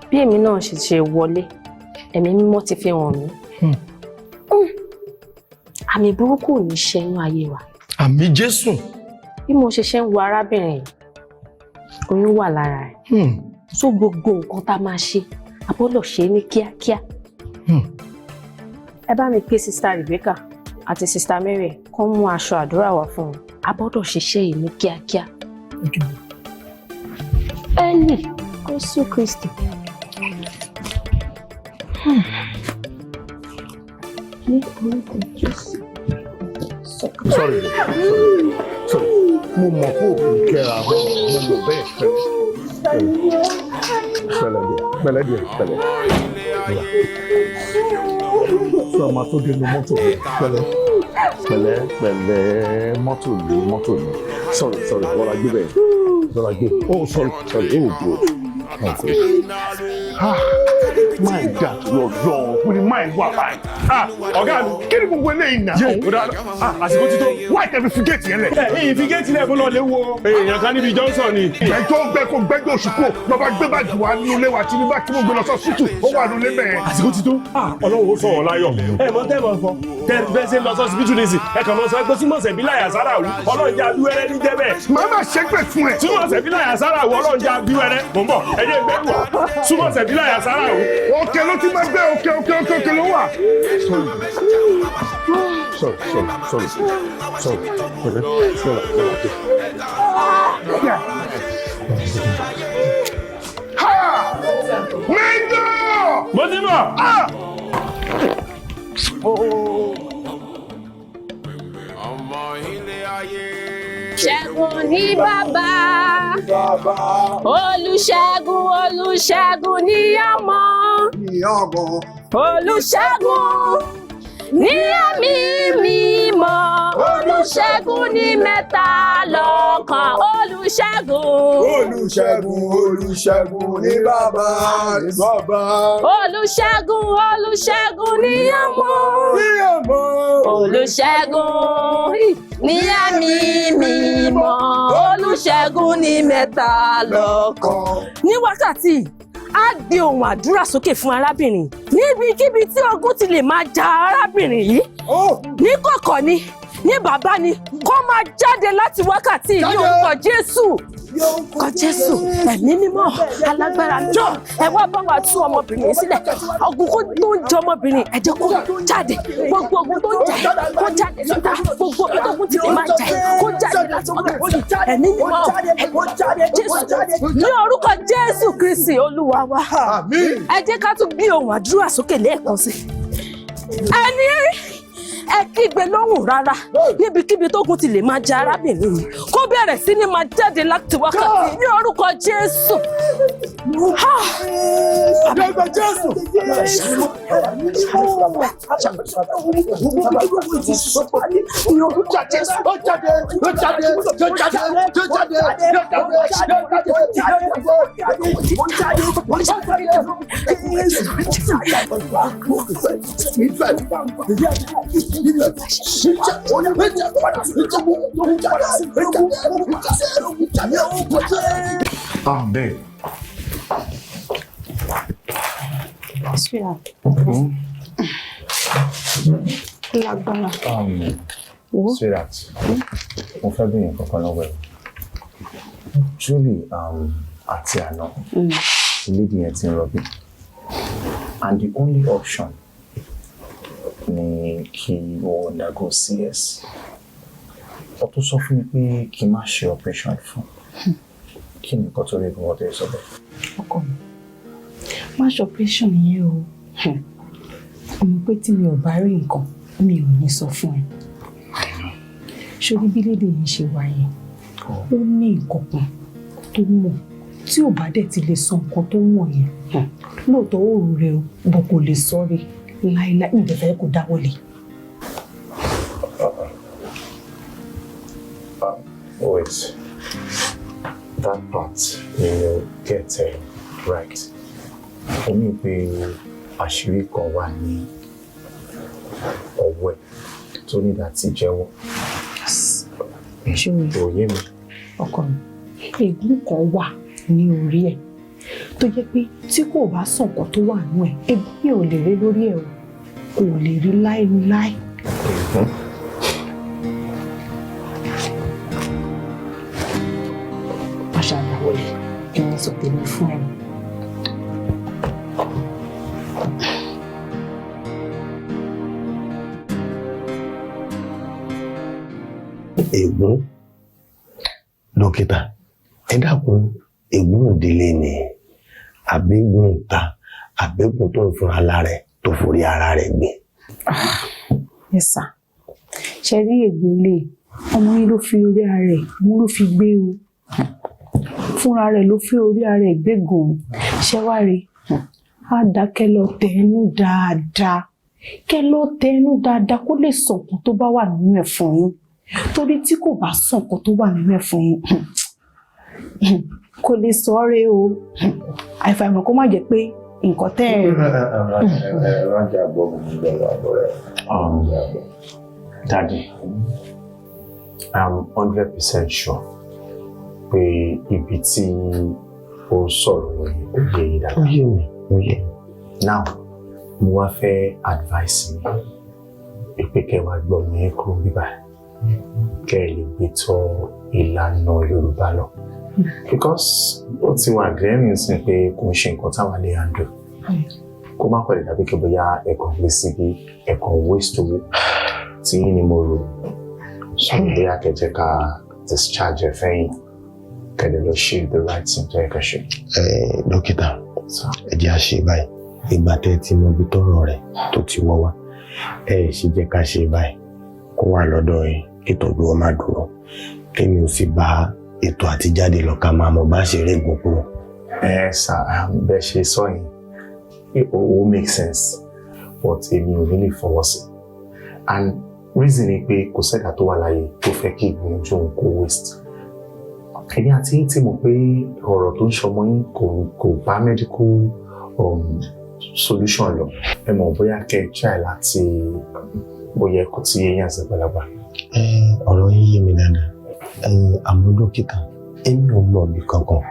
Bí èmi náà ṣe ṣe wọlé, ẹ̀mí mímọ́ ti fi hàn mí. Àmì burúkú ò ní ṣe inú ayé wa. Àmì Jésù. Bí mo ṣe ṣe ń wo arábìnrin yìí, oyún wà lára rẹ̀. So gbogbo nǹkan tá a máa ṣe, a gbọ́dọ̀ ṣe é ní kíákíá. Ẹ bá mi pè Sista Rebecca àti Sista Mary kó mú aṣọ àdúrà wá fún un. A gbọ́dọ̀ ṣiṣẹ́ yìí ní kíákíá. Eli, Jésù Kristi. Ní orúkọ Jésù. Sorry, sorry. Mo mọ̀ pé òkú kẹ́ra mo mọ̀ bẹ́ẹ̀ pẹ̀lẹ́. Pẹ̀lẹ́ díẹ̀, pẹ̀lẹ́ díẹ̀, pẹ̀lẹ́. Sọ ma tó dénú mọ́tò mi, pẹ̀lẹ́. Pẹ̀lẹ́ pẹ̀lẹ́ mọ́tò mi, mọ́tò mi. Sorry, sorry, rọra gbé bẹ́ẹ̀. Rọra gbé. Oh, sorry, sorry, oh good. Oh good. Ah, my God, lọ kò ní máa wà báyìí. Ọ̀gá mi, kí ni gbogbo eléyìí nà? Àsìkò ti tó. Why tẹ̀ fi fi géètì yẹn lẹ̀? Ẹ fi géètì lẹ̀ kó lọ lè wo èèyàn kan níbi Johnson ni. Gbẹ́jọ́ gbẹ́ kó gbẹ́jọ́ oṣù kúrò lọ́ba gbé báàgì wa nínú ilé wa tí ní bá kí mo gbé lọ sọ́sítù ó wà nínú ilé bẹ́ẹ̀. Àsìkò ti tó. Ọlọ́run ó sọ̀rọ̀ láyọ̀. Ẹ mọ tẹ́ mọ fọ. Tẹ bẹ́ẹ̀ ṣe ń lọ sọ́sibítù nísìn. Ẹ kàn mọ sọ pé súnmọ̀ sẹ̀bí láyà sára wù. Ọlọ́run jẹ́ abíwẹ́rẹ́ ní jẹ́ bẹ́ẹ̀. Màá má ṣépè fún ẹ. Súnmọ̀ sẹ̀bí láyà sára wù. Ọlọ́run jẹ́ abíwẹ́rẹ́. Mò ń bọ̀. Ẹ jẹ́ ìgbẹ́rù wá. Súnmọ̀ sẹ̀bí láyà sára wù. Òkè ló ti máa gbé òkè òkè òkè òkè ló wà. Sorry, sorry, sorry, sorry. Pẹ̀lẹ́, sorry, sorry. Ha! Mẹ́jọ! Mo ti bọ̀. Ọmọ ilé ayé. Ṣẹ́gun ní bàbá, olùṣègùn, olùṣègùn ní ọmọ, olùṣègùn ní ẹ̀mí mímọ́, olùṣègùn ní mẹ́ta lọ́kan, olùṣègùn. Olùṣègùn, olùṣègùn ní bàbá, ní bàbá. Olùṣègùn, olùṣègùn ní ọmọ, ní ọmọ. Olùṣègùn ní ẹ̀mí mímọ́, olùṣègùn ní mẹ́ta lọ́kan. Ní wákàtí á gbé ohùn àdúrà sókè fún arábìnrin níbikíbi tí ogun ti lè máa ja arábìnrin yìí, ní kọ̀kọ̀ ni, ní bàbá ni, kó máa jáde láti wákàtí ní orúkọ Jésù, kọ Jésù. Ẹ̀mí mímọ́ alágbára mímọ́, ẹ wá bá wa tú ọmọbìnrin yìí sílẹ̀. Ogun kó tó ń jẹ ọmọbìnrin, ẹ jẹ́ kó jáde. Gbogbo ogun tó ń jà kó jáde síta, gbogbo ogun tó kún ti lè máa jà kó jáde láti wákàtí. Ẹ̀mí mímọ́, Jésù, ní orúkọ Jésù Kristi Olúwa wa, ẹ jẹ́ ká tún gbé ohùn àdúrà sókè lẹ́ẹ̀kan sí ẹni ẹ kígbe lóhùn rárá níbikíbi tógun ti lè máa jẹ arábìnrin yìí, kó bẹ̀rẹ̀ sí ní máa jáde láti wákàtí ní orúkọ Jésù. Lórúkọ Jésù. Ó jáde, ó jáde, ó jáde, ó jáde, ó jáde, ó jáde, ó jáde. Ah, babe. Sweetheart. Lágbára. Sweetheart, mo fẹ́ bí nǹkan kan lọ́wọ́ ẹ̀. Julie àti àná, lady yẹn ti ń rọbí. And the only option ni kí o undergo CS. Ó tún sọ fún mi pé kí n má ṣe operation fún. Kí ni nǹkan tó rí gbọ́dọ̀ tó yẹ sọ bẹ́ẹ̀? Ọkọ mi, má ṣe operation yẹn o. Ọmọ pé tí mi ò bá rí nǹkan, mi ò ní sọ fún ẹ. Ṣorí bí lédè yìí ṣe wà yẹn, ó ní nǹkan kan tó mọ̀ tí ò bá dẹ̀ ti lè sọ nǹkan tó mọ̀ yẹn. Lóòótọ́ ó rò rẹ o, bọ̀ kò lè sọ rí láéláé, mi ò dẹ̀ fẹ́ kó dáwọ́lé. Wait, that part you will get it right. Ó mì pé àṣírí kan wà ní ọwọ́ ẹ̀ tó ní láti jẹ́wọ́. Ṣé Òye mi. Ọkọ mi, ègún kan wà ní orí ẹ̀ tó jẹ́ pé tí kò bá sọ nǹkan tó wà nú ẹ̀, ègún yẹn ò lè rí lórí ẹ̀ o, kò lè rí láéláé. Ègún. Má ṣàdáwọlé, èmi sọ tèmi fún ẹ. Ègún, dókítà, ẹ dákun, ègún ìdílé ni àbégún ta àbégún tó ń fúnra lára ẹ̀ tó forí ara rẹ̀ gbé? Yes sir. Ṣe rí ègún ilé ọmọ yín ló fi orí ara ẹ̀ mú, ló fi gbé o, fúnra rẹ̀ ló fi orí ara ẹ̀ gbégun. Ṣe wá rí, á dákẹ́ lọ tẹnu dáadáa, kẹ́ lọ tẹnu dáadáa kó lè sọ nǹkan tó bá wà nínú ẹ̀ fún yín, torí tí kò bá sọ nǹkan tó wà nínú ẹ̀ fún yín, kò lè sọ ọ́ rẹ o. Àìfàìmọ̀ kó má jẹ́ pé nǹkan tẹ́ ẹ̀. Daddy, I'm 100% sure pé ibi tí ó sọ̀rọ̀ ni ó yé yín dáadáa. Ó yé mi, ó yé mi. Now, mo wá fẹ́ advice mi pé kẹ́ wá gbọ́ mi kúrò bíbá, kẹ́ ẹ lè gbé tọ́ ìlànà Yorùbá lọ. Because ó ti wà glaring sí pé kò ń ṣe nǹkan táwa lè handle. Kó má pẹ̀lú dàbí kí bóyá ẹ̀kan gbé síbi ẹ̀kan waste owó tí yín ni mo rò. So bóyá kẹjẹ ká discharge ẹ fẹ́yìn kẹ́lẹ́ lọ ṣe the right thing tó yẹ ká ṣe. Ẹ dókítà, ẹ jẹ́ á ṣe báyìí. Ìgbà tẹ́ ẹ ti mọ ibi tọ́rọ̀ rẹ̀ tó ti wọ́ wá, ẹ ẹ̀ sì jẹ́ ká ṣe báyìí, kó wà lọ́dọ̀ yín, kí ìtọ́jú ọ má dúró, kémi ò sì bá ètò àtijáde lọ, ká máa mọ bá ṣe rí ìgbó kúrò. Ẹ sà, bẹ́ẹ̀ ṣe sọ yìí, ó make sense, but èmi ò ní lè fọwọ́ sí, and reason ni pé kò sẹ́dá tó wà láyé tó fẹ́ kí ìgbìyànjú òun kó waste. Èmi àti yín ti mọ̀ pé ọ̀rọ̀ tó ń ṣọmọ yín kò bá medical solution lọ. Ẹ mọ̀ bóyá kẹ́ ẹ try láti bóyá kò tí yé yín àgbàlagbà. Ẹ ọ̀rọ̀ yín yé mi dáadáa. Ẹ àmọ́ dókítà, èmi ò mọ̀ ibì kankan.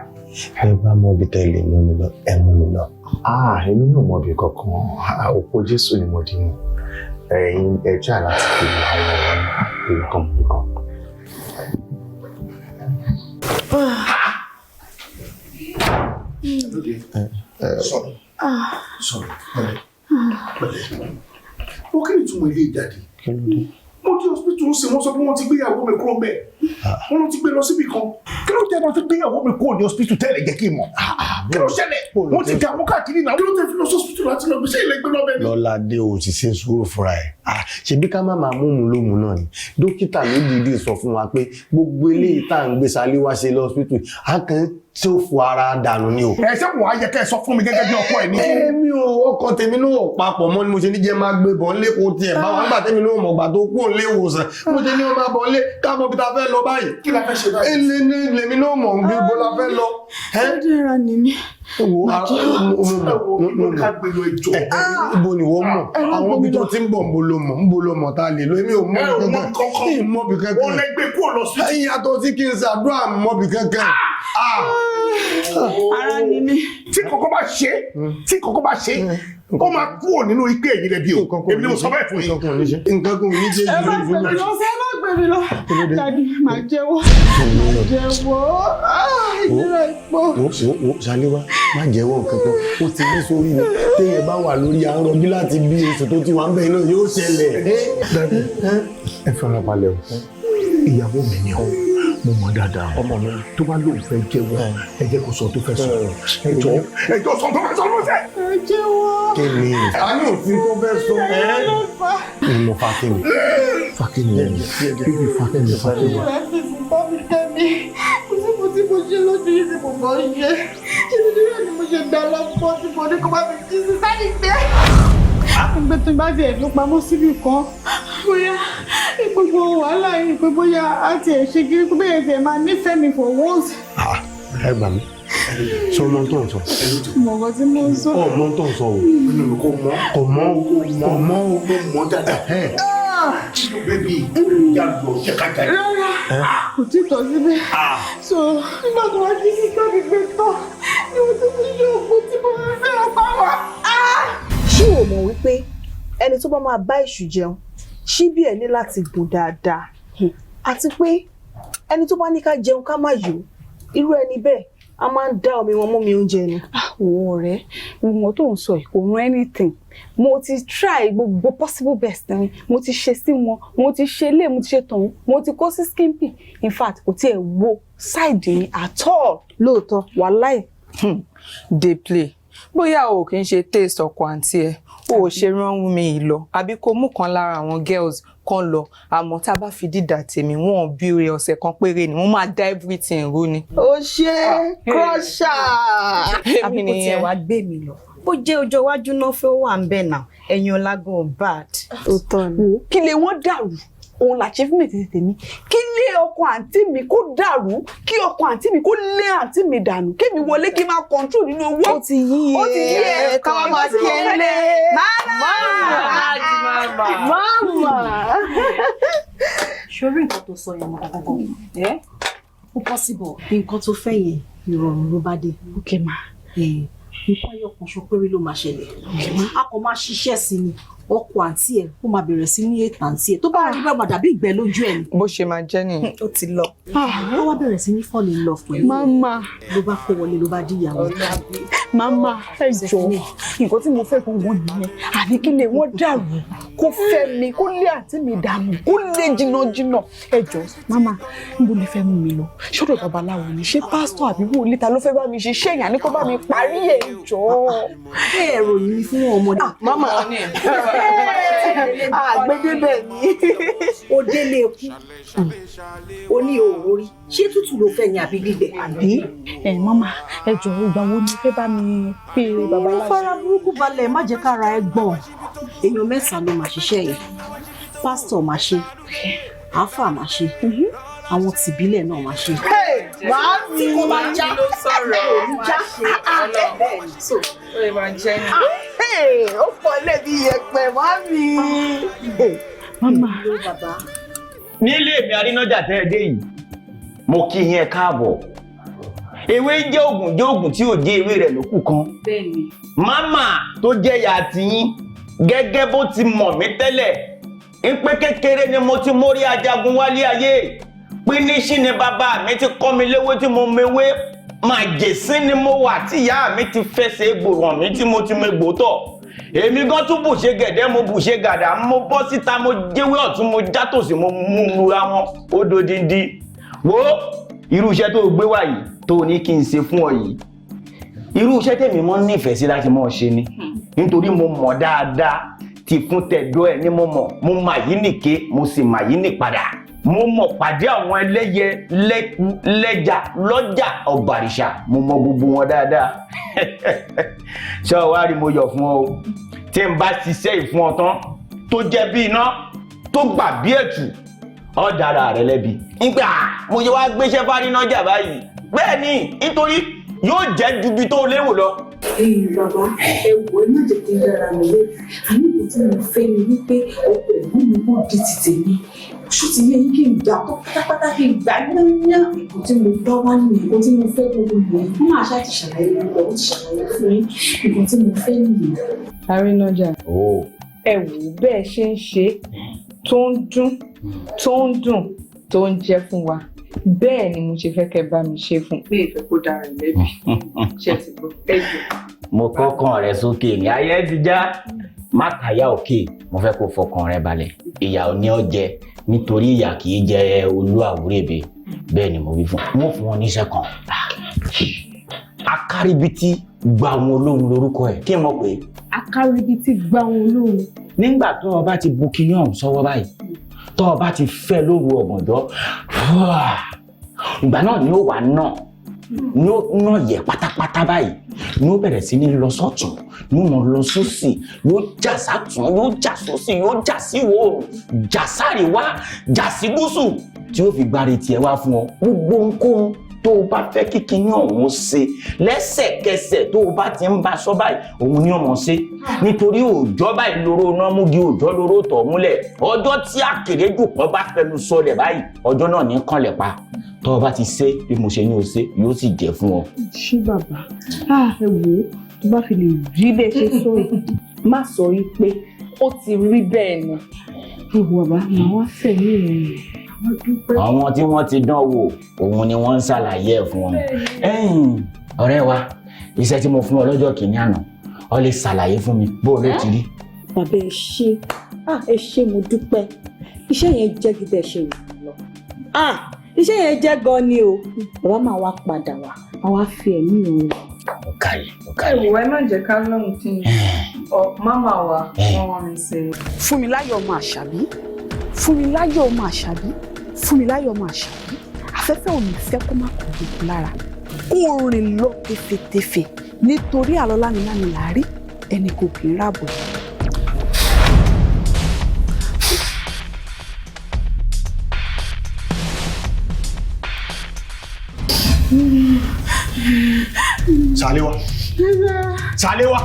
Ẹ bá mọ̀ ibi tẹ́ lè mú mi lọ, ẹ mú mi lọ. Ah, èmi náà mọ̀ ibì kankan. Òpó Jésù ni mo dì mú. Ẹ̀yin ẹ try láti fi àwọn ọ̀rọ̀ nǹkan nǹkan. Sorry. Sorry. Pẹ̀lẹ́. Pẹ̀lẹ́. Ó kí ni ìtumọ̀ ilé ìjáde? Mo dé hospital sí, wọ́n sọ pé wọ́n ti gbéyàwó mi kúrò ńbẹ̀. Wọ́n ló ti gbé lọ síbì kan. Kí ló dé wọ́n ti gbéyàwó mi kúrò ní hospital tẹ́lẹ̀ jẹ́ kí n mọ̀? Kí ló ṣẹlẹ̀? Wọ́n ti dààmú káàkiri náà. Kí ló tẹ́ fi lọ sí hospital láti lọ gbé? Ṣé ilé gbé lọ́bẹ̀ ni? Lọ́ládé, ò sì ṣe sùúrù fúnra ẹ̀. Ṣebí ká má máa mú mu lómu náà ni. Dókítà ló dìídì sọ fún wa pé gbogbo eléyìí tá à ń gbé Ṣalé wá ṣe lọ́sítù, a kàn ń tí ó fo ara dànù ni o. Ẹ ṣé wàá yẹ kẹ́ ẹ sọ fún mi gẹ́gẹ́ bí ọkọ ẹ̀ ní. Èmi ò, ọkọ tèmi náà papọ̀ mọ́ ni mo ṣe ní jẹ́ máa gbé bọ̀ ńlé kó tiẹ̀ bá wa nígbà tèmi náà mọ̀gbà tó kú òǹlé ìwòsàn. Mo ṣe ní ó máa bọ̀ ńlé ká mọ bí ta fẹ́ lọ báyìí. Kí la fẹ́ ṣe báyìí? Èlé ní lèmi náà mọ̀ bí bo la fẹ́ lọ. Ó dára ni mí. Wo ara mo mọ̀ ibo ni wọ́n mọ̀ àwọn ibi tó ti ń bọ̀, ń bo lo mọ̀, ń bo lo mọ̀ tá a lè lo. Èmi ò mọ̀ bí kankan, ìmọ̀ bí kankan. Ó lẹ gbé kúrò lọ sí. Ẹ̀yin yàtọ̀ sí kí n ṣàdúrà mọ̀ bí kankan. Ara ni mí. Tí kòkó bá ṣe, tí kòkó bá ṣe, ó máa kúrò nínú ike èyí lẹbi o. Èmi ni mo sọ bẹ́ẹ̀ fún yín. Nǹkan kò ní ṣe. Ẹ má gbé mi lọ, ẹ má gbé mi lọ. Dàdí, màá jẹ́wọ́. Jẹ́wọ́. Ìnira ìpò. Wo wo Ṣaléwá, má jẹ́wọ́ nǹkan kan. Ó ti ní sórí mi. Téèyàn bá wà lórí arọbí láti bí oṣù tó ti wà ń bẹ̀ náà yóò ṣẹlẹ̀. Dàdí, ẹ fara balẹ̀ o. Ìyàwó mi ni o, mo mọ̀ dáadáa. Ọmọ mi tó bá lóun fẹ́ jẹ́wọ́, ẹ jẹ́ kó sọ tó fẹ́ sọ. Ẹ jọ, ẹ jọ sọ tó fẹ́ sọ ló ṣe. Ẹ jẹ́wọ́. Kí ni? A ní òfin tó fẹ́ sọ. Ẹ́ mo fa kí ni? Fa kí ni? Bíbí fa kí ni? Fa kí ni? Ìrora ti sì bá mi tẹ́ mi. Kò sí mo tí mo ṣe lójú yìí tí mo mọ̀ ń ṣe. Ṣé nítorí ẹ̀ ni mo ṣe gbà lọ́pọ̀ tí mo ní kó bá mi jí sí sáré gbé? Ìgbẹ́ tó bá ti ẹ̀ fi pamọ́ síbì kan, bóyá gbogbo wàhálà yìí pé bóyá a ti ẹ̀ ṣe kiri pé bóyá ẹ̀ máa nífẹ̀ẹ́ mi for once. Ẹ gbà mí, sọ ọmọ tó ń sọ. Mọ̀ nǹkan tí mo ń sọ. Ọmọ tó ń sọ o. Kò mọ̀, kò mọ̀ o, kò mọ̀ o. Kò mọ̀ dáadáa. Bébí yà lọ jẹ́ ká jáde. Rárá, kò tí ì tọ́ síbẹ̀. So nígbà tó wá jí sísá mi gbé tán ni mo ti fi ṣe òògùn tí mo fi fẹ́ ọ̀pá wa. Ṣé o mọ̀ wípé ẹni tó bá máa bá èṣù jẹun, ṣíbí ẹ̀ ní láti gùn dáadáa, àti pé ẹni tó bá ní ká jẹun ká má yó, irú ẹni bẹ́ẹ̀ a máa ń dá omi wọn mú mi oúnjẹ ni. Wo ọ̀rẹ́, gbogbo tó ń sọ yìí kò rún anything. Mo ti try gbogbo possible best mi, mo ti ṣe sí wọn, mo ti ṣe lé, mo ti ṣe tọ̀hún, mo ti kó sí skimpy. In fact, kò tiẹ̀ wo side mi at all. Lóòótọ́. Wàláì. Dey play. Bóyá o kì í ṣe taste ọkọ àǹtí ẹ, o ò ṣe rán mi yìí lọ, àbí kó mú kan lára àwọn girls kan lọ. Àmọ́ tá a bá fi dídà tèmi, wọn bí oore ọ̀sẹ̀ kan péré ni wọ́n máa dá everything rú ni. O ṣe crusher. Àbí kò tiẹ̀ wá gbé mi lọ, bó jẹ́ ọjọ́ iwájú náà fẹ́ wà ń bẹ̀ náà, ẹ̀yin ọ̀làgùn bad. Òótọ́ ni. Kí lè wọ́n dàrú òun l'achievement ti tèmi, kí lé ọkọ àǹtí mi kó dàrú, kí ọkọ àǹtí mi kó lé àǹtí mi dànù, kémi wọlé kí n máa control nínú owó. Ó ti yí Ó ti yí ẹ, káwá máa kí ẹ lé. Mama! Mama! Ṣorí nǹkan tó sọ yẹn mọ gangan ẹ, ó possible nǹkan tó fẹ́ yẹn ìrọ̀rùn ló bá dé. Ok ma. Nǹkan ẹyọ kan ṣo péré ló máa ṣẹlẹ̀, a kò máa ṣiṣẹ́ sí ni. Ọkọ àǹtí ẹ ó máa bẹ̀rẹ̀ sí ní ètò àǹtí ẹ tó bá rí bẹ́ẹ̀ máa dàbí ìgbẹ́ lójú ẹ ni. Bó ṣe máa jẹ́ nìyẹn. Ó ti lọ. Ó wá bẹ̀rẹ̀ sí ní fall in love pẹ̀lú ẹ. Mama. Ló bá kó wọlé, ló bá di ìyàwó. Mama, ẹ jọ̀ọ́, nǹkan tí mo fẹ́ gbogbo nìyẹn, àní kí lè wọ́n dàrú. Kó fẹ́ mi, kó lé àǹtí mi dànù, kó lé jìnnàjìnnà. Ẹ jọ mama, níbo lè fẹ́ mú mi lọ? Ṣọ́dọ̀ babaláwo ni? Ṣé pásítọ̀ àbí wòlíì ta ló fẹ́ bá mi ṣe? Ṣé èèyàn ní kó bá mi parí ẹ̀ jọ? Ẹ ròyìn fún ọmọdé. Mama, àgbédébẹ̀ ni. Ó délé ikú, ó ní òwò rí. Ṣé tútù ló fẹ́ ni àbí gbígbẹ? Àbí ẹ mama, ẹ jọ ìgbà wo ni fẹ́ bá mi pé babaláwo? Fara burúkú balẹ̀, má jẹ́ kára ẹ gbọ̀n. Èèyàn mẹ́ta ló máa ṣiṣẹ́ yẹn. Pásítọ̀ máa ṣe, àáfàá máa ṣe, àwọn tìbílẹ̀ náà máa ṣe. Màámi tí kò bá já ló sọ̀rọ̀ òun já. Ó lè máa jẹ́ ní. Ó pọ̀ lẹ́bi yẹpẹ̀ màámi. Mama. Nílé mi arínájà tẹ́ ẹ dé yìí, mo kí yín ẹ káàbọ̀. Ewé jẹ́ ògùn jẹ́ ògùn tí ò jẹ́ ewé rẹ̀ lókù kan. Bẹ́ẹ̀ni. Màmá tó jẹ́ ìyá tiyín gẹ́gẹ́ bó ti mọ̀ mí tẹ́lẹ̀ ń pé kékeré ni mo ti mórí ajagun wálé ayé. Píníṣín ni bàbá mi ti kọ́ mi léwé tí mo mewé. Màjèsín ni mo wà tí ìyá mi ti fẹsẹ̀ egbò ràn mí tí mo ti megbò tọ̀. Èmi gan tún bùṣe gẹ̀dẹ́, mo bùṣe gàdá, mo bọ́ síta, mo jẹ́wé ọ̀tún, mo já tòsì, mo mú lura wọn ó dodindi. Wo irú iṣẹ́ tó gbé wá yìí tó ní kí n ṣe fún ọ yìí, irú iṣẹ́ tèmi mọ́ nífẹ̀ẹ́ sí láti mọ́ ṣe ni, nítorí mo mọ̀ dáadáa ti fún tẹ̀dọ́ ẹ̀ ni mo mọ̀. Mo mà yí nìke, mo sì mà yí nì padà. Mo mọ̀ pàdé àwọn ẹlẹ́yẹ lẹ́ku lẹ́ja lọ́jà ọ̀bàrìṣà, mo mọ̀ gbogbo wọn dáadáa. Ṣé o wá rí mo yọ̀ fún ọ o, tí n bá ṣiṣẹ́ ìfún ọ tán tó jẹ́ bí iná tó gbà bí ẹ̀tù, ọ dára rẹ lẹ́bi. Nígbà mo yẹ wá gbéṣẹ́ fárínájà báyìí, bẹ́ẹ̀ ni, nítorí yóò jẹ́ ju ibi tó lérò lọ. Ẹ̀yin bàbá, ẹ wò ẹ má jẹ́ kí n dára mi lẹ́bi. Àní kò tí mo fẹ́ ni wípé ọkọ ẹ̀gbọ́n mi kò di ti tèmi. Ṣó ti yẹ yín kí n gbà tó pátápátá, kí n gbà yányá? Nǹkan tí mo bá wá nìyẹn, nǹkan tí mo fẹ́ gbogbo nìyẹn. Wọ́n máa ṣáà ti ṣàlàyé gbogbo, ó ti ṣàlàyé fún yín. Nǹkan tí mo fẹ́ nìyẹn. Arínájà, ẹ wò ó bẹ́ẹ̀ ṣe ń ṣe tó ń dún tó ń dùn tó ń jẹ́ fún wa, bẹ́ẹ̀ ni mo ṣe fẹ́ kẹ́ bá mi ṣe fún un. Pé ìfẹ́ kó dára ẹ̀ lẹ́bi ṣe ti gbọ́ ẹ jù. Mo kọ́kàn rẹ sókè ní ayé ti já, má kàyà òkè. Mo fẹ́ kó fọkàn rẹ balẹ̀, ìyà ò ní ọ jẹ, nítorí ìyà kì í jẹ olú àwúrèbe. Bẹ́ẹ̀ ni mo wí fún wọn, fún wọn níṣẹ́ kan. Akáribítí gba wọn olóhùn lórúkọ ẹ̀, kí n mọ̀ pé. Akáribítí gba wọn olóhùn. Nígbà tó o bá ti bu kinní ọ̀hún sọ́wọ́ báyìí, tó o bá ti fẹ́ lóru ọ̀gànjọ́, ìgbà náà ni ó wà náà ni ó náà yẹ pátápátá báyìí, ni ó bẹ̀rẹ̀ sí ní lọ sọ́tún, ni ó mọ̀ lọ sósì, yóò jà sátún, yóò jà sósì, yóò jà síwọ̀ oòrùn, jà sáríwá, jà sí gúúsù, tí ó fi gbáre tiẹ̀ wá fún ọ. Gbogbo ohunkóhun tó o bá fẹ́ kí kinní ọ̀hún ṣe lẹ́sẹ̀kẹsẹ̀ tó o bá ti ń bá sọ báyìí, òun ni ọmọ ṣe. Nítorí òòjọ́ báyìí lóró náà múgi, òòjọ́ lóró tọ̀ múlẹ̀. Ọjọ́ tí àkèrèjù kan bá fẹnu sọlẹ̀ báyìí, ọjọ́ náà ní kànlẹ̀ pa. Tó o bá ti ṣe bí mo ṣe ní o ṣe, yóò sì jẹ́ fún ọ. Ṣé bàbá, ẹ wò ó, tó bá fi lè rí bẹ́ẹ̀ ṣe sọ yìí, má sọ yìí pé ó ti rí bẹ́ẹ̀ ni. Ẹ wò bàbá, màá wá fẹ̀mí rẹ̀. Àwọn tí wọ́n ti dán wò, òun ni wọ́n ń ṣàlàyé ẹ̀ fún wọn. Ẹ̀yin ọ̀rẹ́ wa, iṣẹ́ tí mo fún ọ lọ́jọ́ kìíní àná, ọ lè ṣàlàyé fún mi bó o ló ti rí. Bàbá ẹ ṣé, ẹ ṣé, mo dúpẹ́. Iṣẹ́ yẹn jẹ́ gidi, ẹ ṣe lọ. Iṣẹ́ yẹn jẹ́ gan ni o. Bàbá máa wá padà wá, máa wá fi ẹ̀mí òun. Ọ̀kàlẹ̀ ọ̀kàlẹ̀. Ẹ wò ẹ má jẹ́ ká lóhùn tí ọ máma wa wọ́n rán mi sí i. Fúnmiláyọ̀ ọmọ Àṣàbí, Fúnmiláyọ̀ ọmọ Àṣàbí, Fúnmiláyọ̀ ọmọ Àṣàbí, afẹ́fẹ́ ò ní fẹ́ kó má kó gbogbo lára, kó rìn lọ tefetefe, nítorí àlọ́ lámilámi là á rí, ẹnì kò kì í rábọ̀. Ṣàléwá, Ṣàléwá,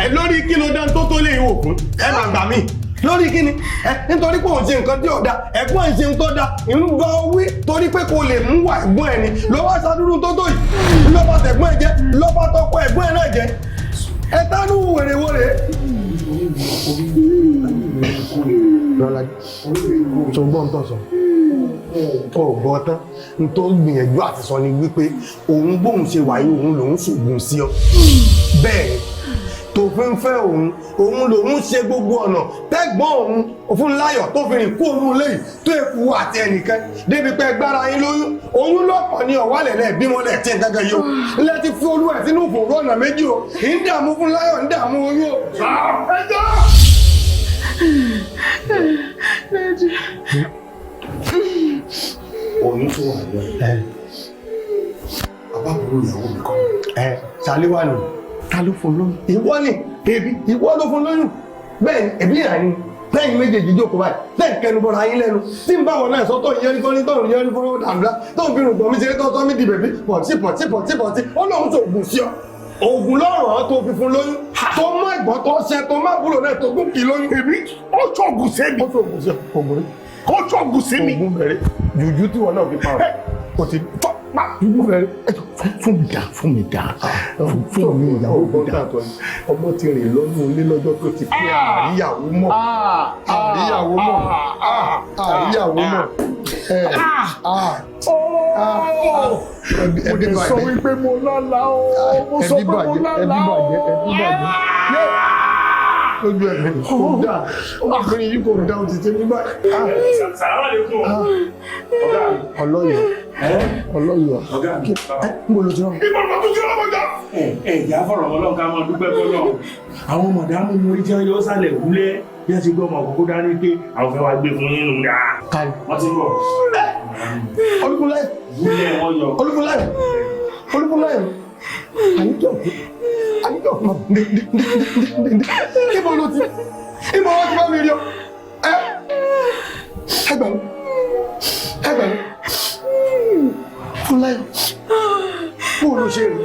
ẹ lórí kí ló dán tó tó lè wò fún ẹ máa gbà mí lórí kí ni ẹ, nítorí pé òun ṣe nǹkan tí ò da, ẹ̀gbọ́n ẹ̀ ṣe ń tó da, ń bá wí torí pé kò lè mú wà ẹ̀gbọ́n ẹ̀ ni lọ́wọ́ aṣáájú tó tó yìí, lọ́ba tẹ̀gbọ́n ẹ̀ jẹ́, lọ́ba tọkọ ẹ̀gbọ́n ẹ̀ náà jẹ́, ẹ tánú wèrèwèrè. Lọ́lá tó gbọ́ ń tọ̀ sọ tó gbọ́ tán, n tó gbìyànjú àti sọ ni wípé òun bóun ṣe wáyé òun lòun ṣògùn sí ọ, bẹ́ẹ̀ ni tó fi ń fẹ́ òun, òun lòun ṣe gbogbo ọ̀nà tẹ́gbọ́n òun Fúnláyọ̀ tó fi rìn kú òun léyìí tó èkú àti ẹnìkan débi pé gbára yín lóyún. Oyún lọ́pọ̀ ní ọ̀wálẹ̀lẹ̀ bímọ lẹ̀ tí nǹkan kan yìí o. Ilé ti fi olú ẹ̀ sínú ìfòró ọ̀nà méjì o. Ń dààmú Fúnláyọ̀, ń dààmú oyún o. Ẹjọ́! Oyún tó wà lọ àbábúrò ìyàwó mi kọ́. Ẹ ṣàléwá ni. Ta ló fún lóyún? Ìwọ ni, èmi, ìwọ ló fún lóyún. Bẹ́ẹ̀ ni, èmi yà ni. Lẹ́yìn méjèèjì jókòó báyìí, lẹ́yìn kẹnu bọ́ra yín lẹ́nu. Tí n bá wọn náà sọ tó ń yẹrí fọ́ní, tó ń yẹrí fọ́ní dàdúrà, tó ń fi rùgbọ̀n mi ṣeré, tó ń tọ́ mi di bèbí, pọ̀tí pọ̀tí pọ̀tí pọ̀tí, ó lóun tó ògùn sí ọ. Ògùn lọ́rọ̀ ọ́ tó fi fún lóyún. Tó mú ẹ̀gbọ́n tó ṣe tó má búrò náà tó gún kì í lóyún. Èmi ó ṣọ̀gùn sí mi. Ó ṣọ̀gùn sí ọ, ògùn rí. Ó ṣọ̀gùn sí mi. Ògùn bẹ̀rẹ̀ jùjú tí wọn náà fi pa ọ̀. Kò ti fọ́ pa jùjú bẹ̀rẹ̀. Fún mi dá, fún mi dá, fún mi ìyàwó mi dá. Ọmọ ti rìn lọ́nà ilé lọ́jọ́ tó ti pé àríyàwó mọ̀. Àríyàwó mọ̀. Àríyàwó mọ̀. Mo lè sọ wípé mo lálàá o, mo sọ pé mo lálàá o. Ẹbí bàjẹ́. Lójú ẹ̀mí kò dáa, ọmọkùnrin yìí kò dáa, ó ti ṣe mí báyìí. Sàlámà lè kún. Ọ̀gá mi. Ọlọ́yọ̀. Ọlọ́yọ̀. Ọ̀gá mi. Ń bolo ti rán. Ìbọn bá tún sí ọlọ́mọ jọ. Ẹ ìyá fọ̀rọ̀ ọlọ́run ká máa dúpẹ́ fọlọ́run. Àwọn mọ̀dámù mo rí tí wọ́n yọ sálẹ̀ wúlẹ̀ bí wọ́n ti gbọ́ ọmọ àkókò dání pé àwọn fẹ́ wá gbé fún yín nù ní. Wọ́n ti ń bọ̀. Olúfúnláyọ̀. Wúlẹ̀ wọ́n yọ. Olúfúnláyọ̀. Olúfúnláyọ̀. Àyíjọ́ àyíjọ́ ibo ló ti ibo wọ́n ti bá mi rí ọ. Ẹ ẹgbẹ̀rún ẹgbẹ̀rún. Fúnláyọ̀. Bó ló ṣe rí?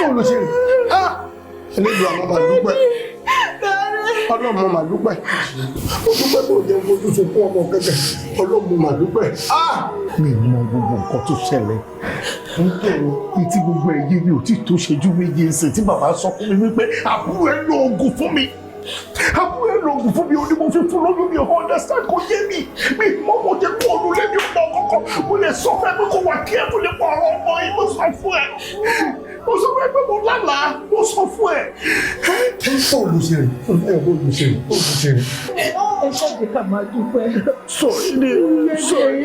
Bó ló ṣe rí? Ẹlẹ́dùn àwọn màá dúpẹ́. Ọlọ́mọ màá dúpẹ́. Ó dúpẹ́ tó jẹun fojú sunkún ọmọ kẹ̀kẹ́. Ọlọ́mọ màá dúpẹ́. Mi ò mọ gbogbo nǹkan tó ṣẹlẹ̀. Nítorí tí gbogbo ẹ̀yẹ mi ò tí tó ṣẹ́jú méje ẹsẹ̀ tí bàbá sọ fún mi wípé àbúrò ẹ̀ lo oògùn fún mi. Àbúrò ẹ̀ lo oògùn fún mi, ó ní mo fi fún lóyún, mi ò understand, kò yé mi. Mi mọ́ mo jẹ́ kó olú lé mi ò mọ kọ́kọ́. Mo lè sọ fún ẹ pé kó wà kí ẹ fún nípa ọ̀rọ̀ ọmọ yìí, mo sọ fún ẹ. Mo sọ fún ẹ pé mo lálàá, mo sọ fún ẹ. Bó ló ṣe rí? Bó ló ṣe rí? Bó ló ṣe rí? Ẹ ṣáàjì ká máa dúpẹ́. Sọ̀rí ni sọ̀rí.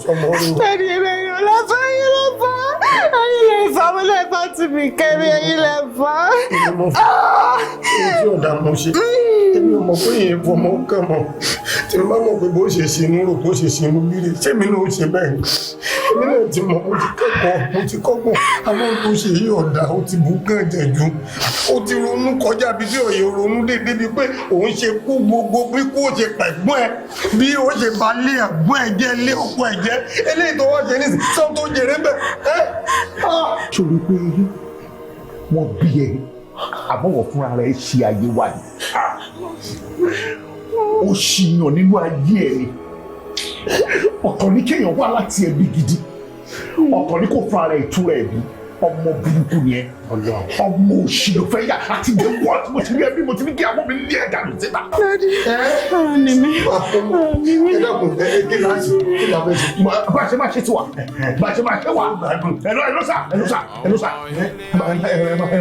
Ẹni ẹ̀yìn lọ́fà, ẹ̀yìn lọ́fà, ẹ̀yìn lè fà, mo lè fà tì mí kẹ́mi, ẹ̀yìn lè fà. Èmi tí ọ̀dà mo ṣe, èmi ò mọ̀ pé èyí fọmọ kàn mọ̀. Tí n bá mọ̀ pé bó ṣe ṣe inú rò, bó ṣe ṣe inú rírì, ṣé mi náà ó ṣe bẹ́ẹ̀ ni? Èmi náà ti mọ̀, mo ti kẹ́kọ̀ọ́, mo ti kọ́gbọ̀n. Àwọn tó ṣe yí ọ̀dà, ó ti bù kàn jẹ̀ jù. Ó ti ronú kọjá bí tí òye ronú dé débi pé òun ṣe kú gbogbo bí kú ó ṣe pẹ̀gbọ́n ẹ, bí ó ṣe bá lé ẹ̀gbọ́n ẹ jẹ́, lé ọkọ ẹ jẹ́. Eléyìí tó wá ṣe nísìnyí, sọ tó jèrè bẹ́ẹ̀. Ṣòro pé wọ́n bí ẹ, àmọ́ wọ́n fúnra rẹ̀ ṣe ayé wa ni. Ó ṣìyàn nínú ayé ẹ ni. Ọ̀tọ̀ ní kéèyàn wá láti ẹbí gidi. Ọ̀tọ̀ ní kò fúnra rẹ̀ ìtura ẹ̀bí. Ọmọ burúkú ni ẹ. Ọmọ òṣì ló fẹ́ yà àti ìdè wọ́n tí mo ti rí ẹbí mo ti ní kí àwọn mi lé ẹ̀dá lù síta. Dádì, ara ni mí. Ẹ dákun, ẹ kí la ṣe, kí la fẹ́ ṣe. Bá a ṣe máa ṣe tiwa, bá a ṣe máa ṣe wà. Ẹ̀lọ́ ẹ̀lọ́ sà, ẹ̀lọ́ sà, ẹ̀lọ́ sà. Ẹ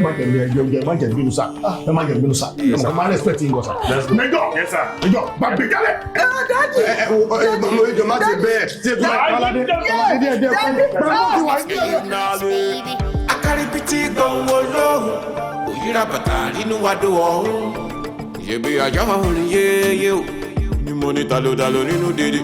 má jẹ̀ ẹ má jẹ̀ bínú sà, ẹ má jẹ̀ bínú sà. Ẹ má respect yín gan sà. Mẹjọ, mẹjọ, gbàgbé jálẹ̀. Dádì, ẹ ẹ ẹ má ṣe bẹ́ẹ̀. Ṣé tó Ọládé, Ọládé díẹ̀ díẹ̀ fún mi. Akaribiti gbọ̀nwó lóhùn, òyìnbá bàtà nínú adó ọ̀hún. Ṣèbí ajá òrìn yéye o, ni mo ní talótaló nínú dédé.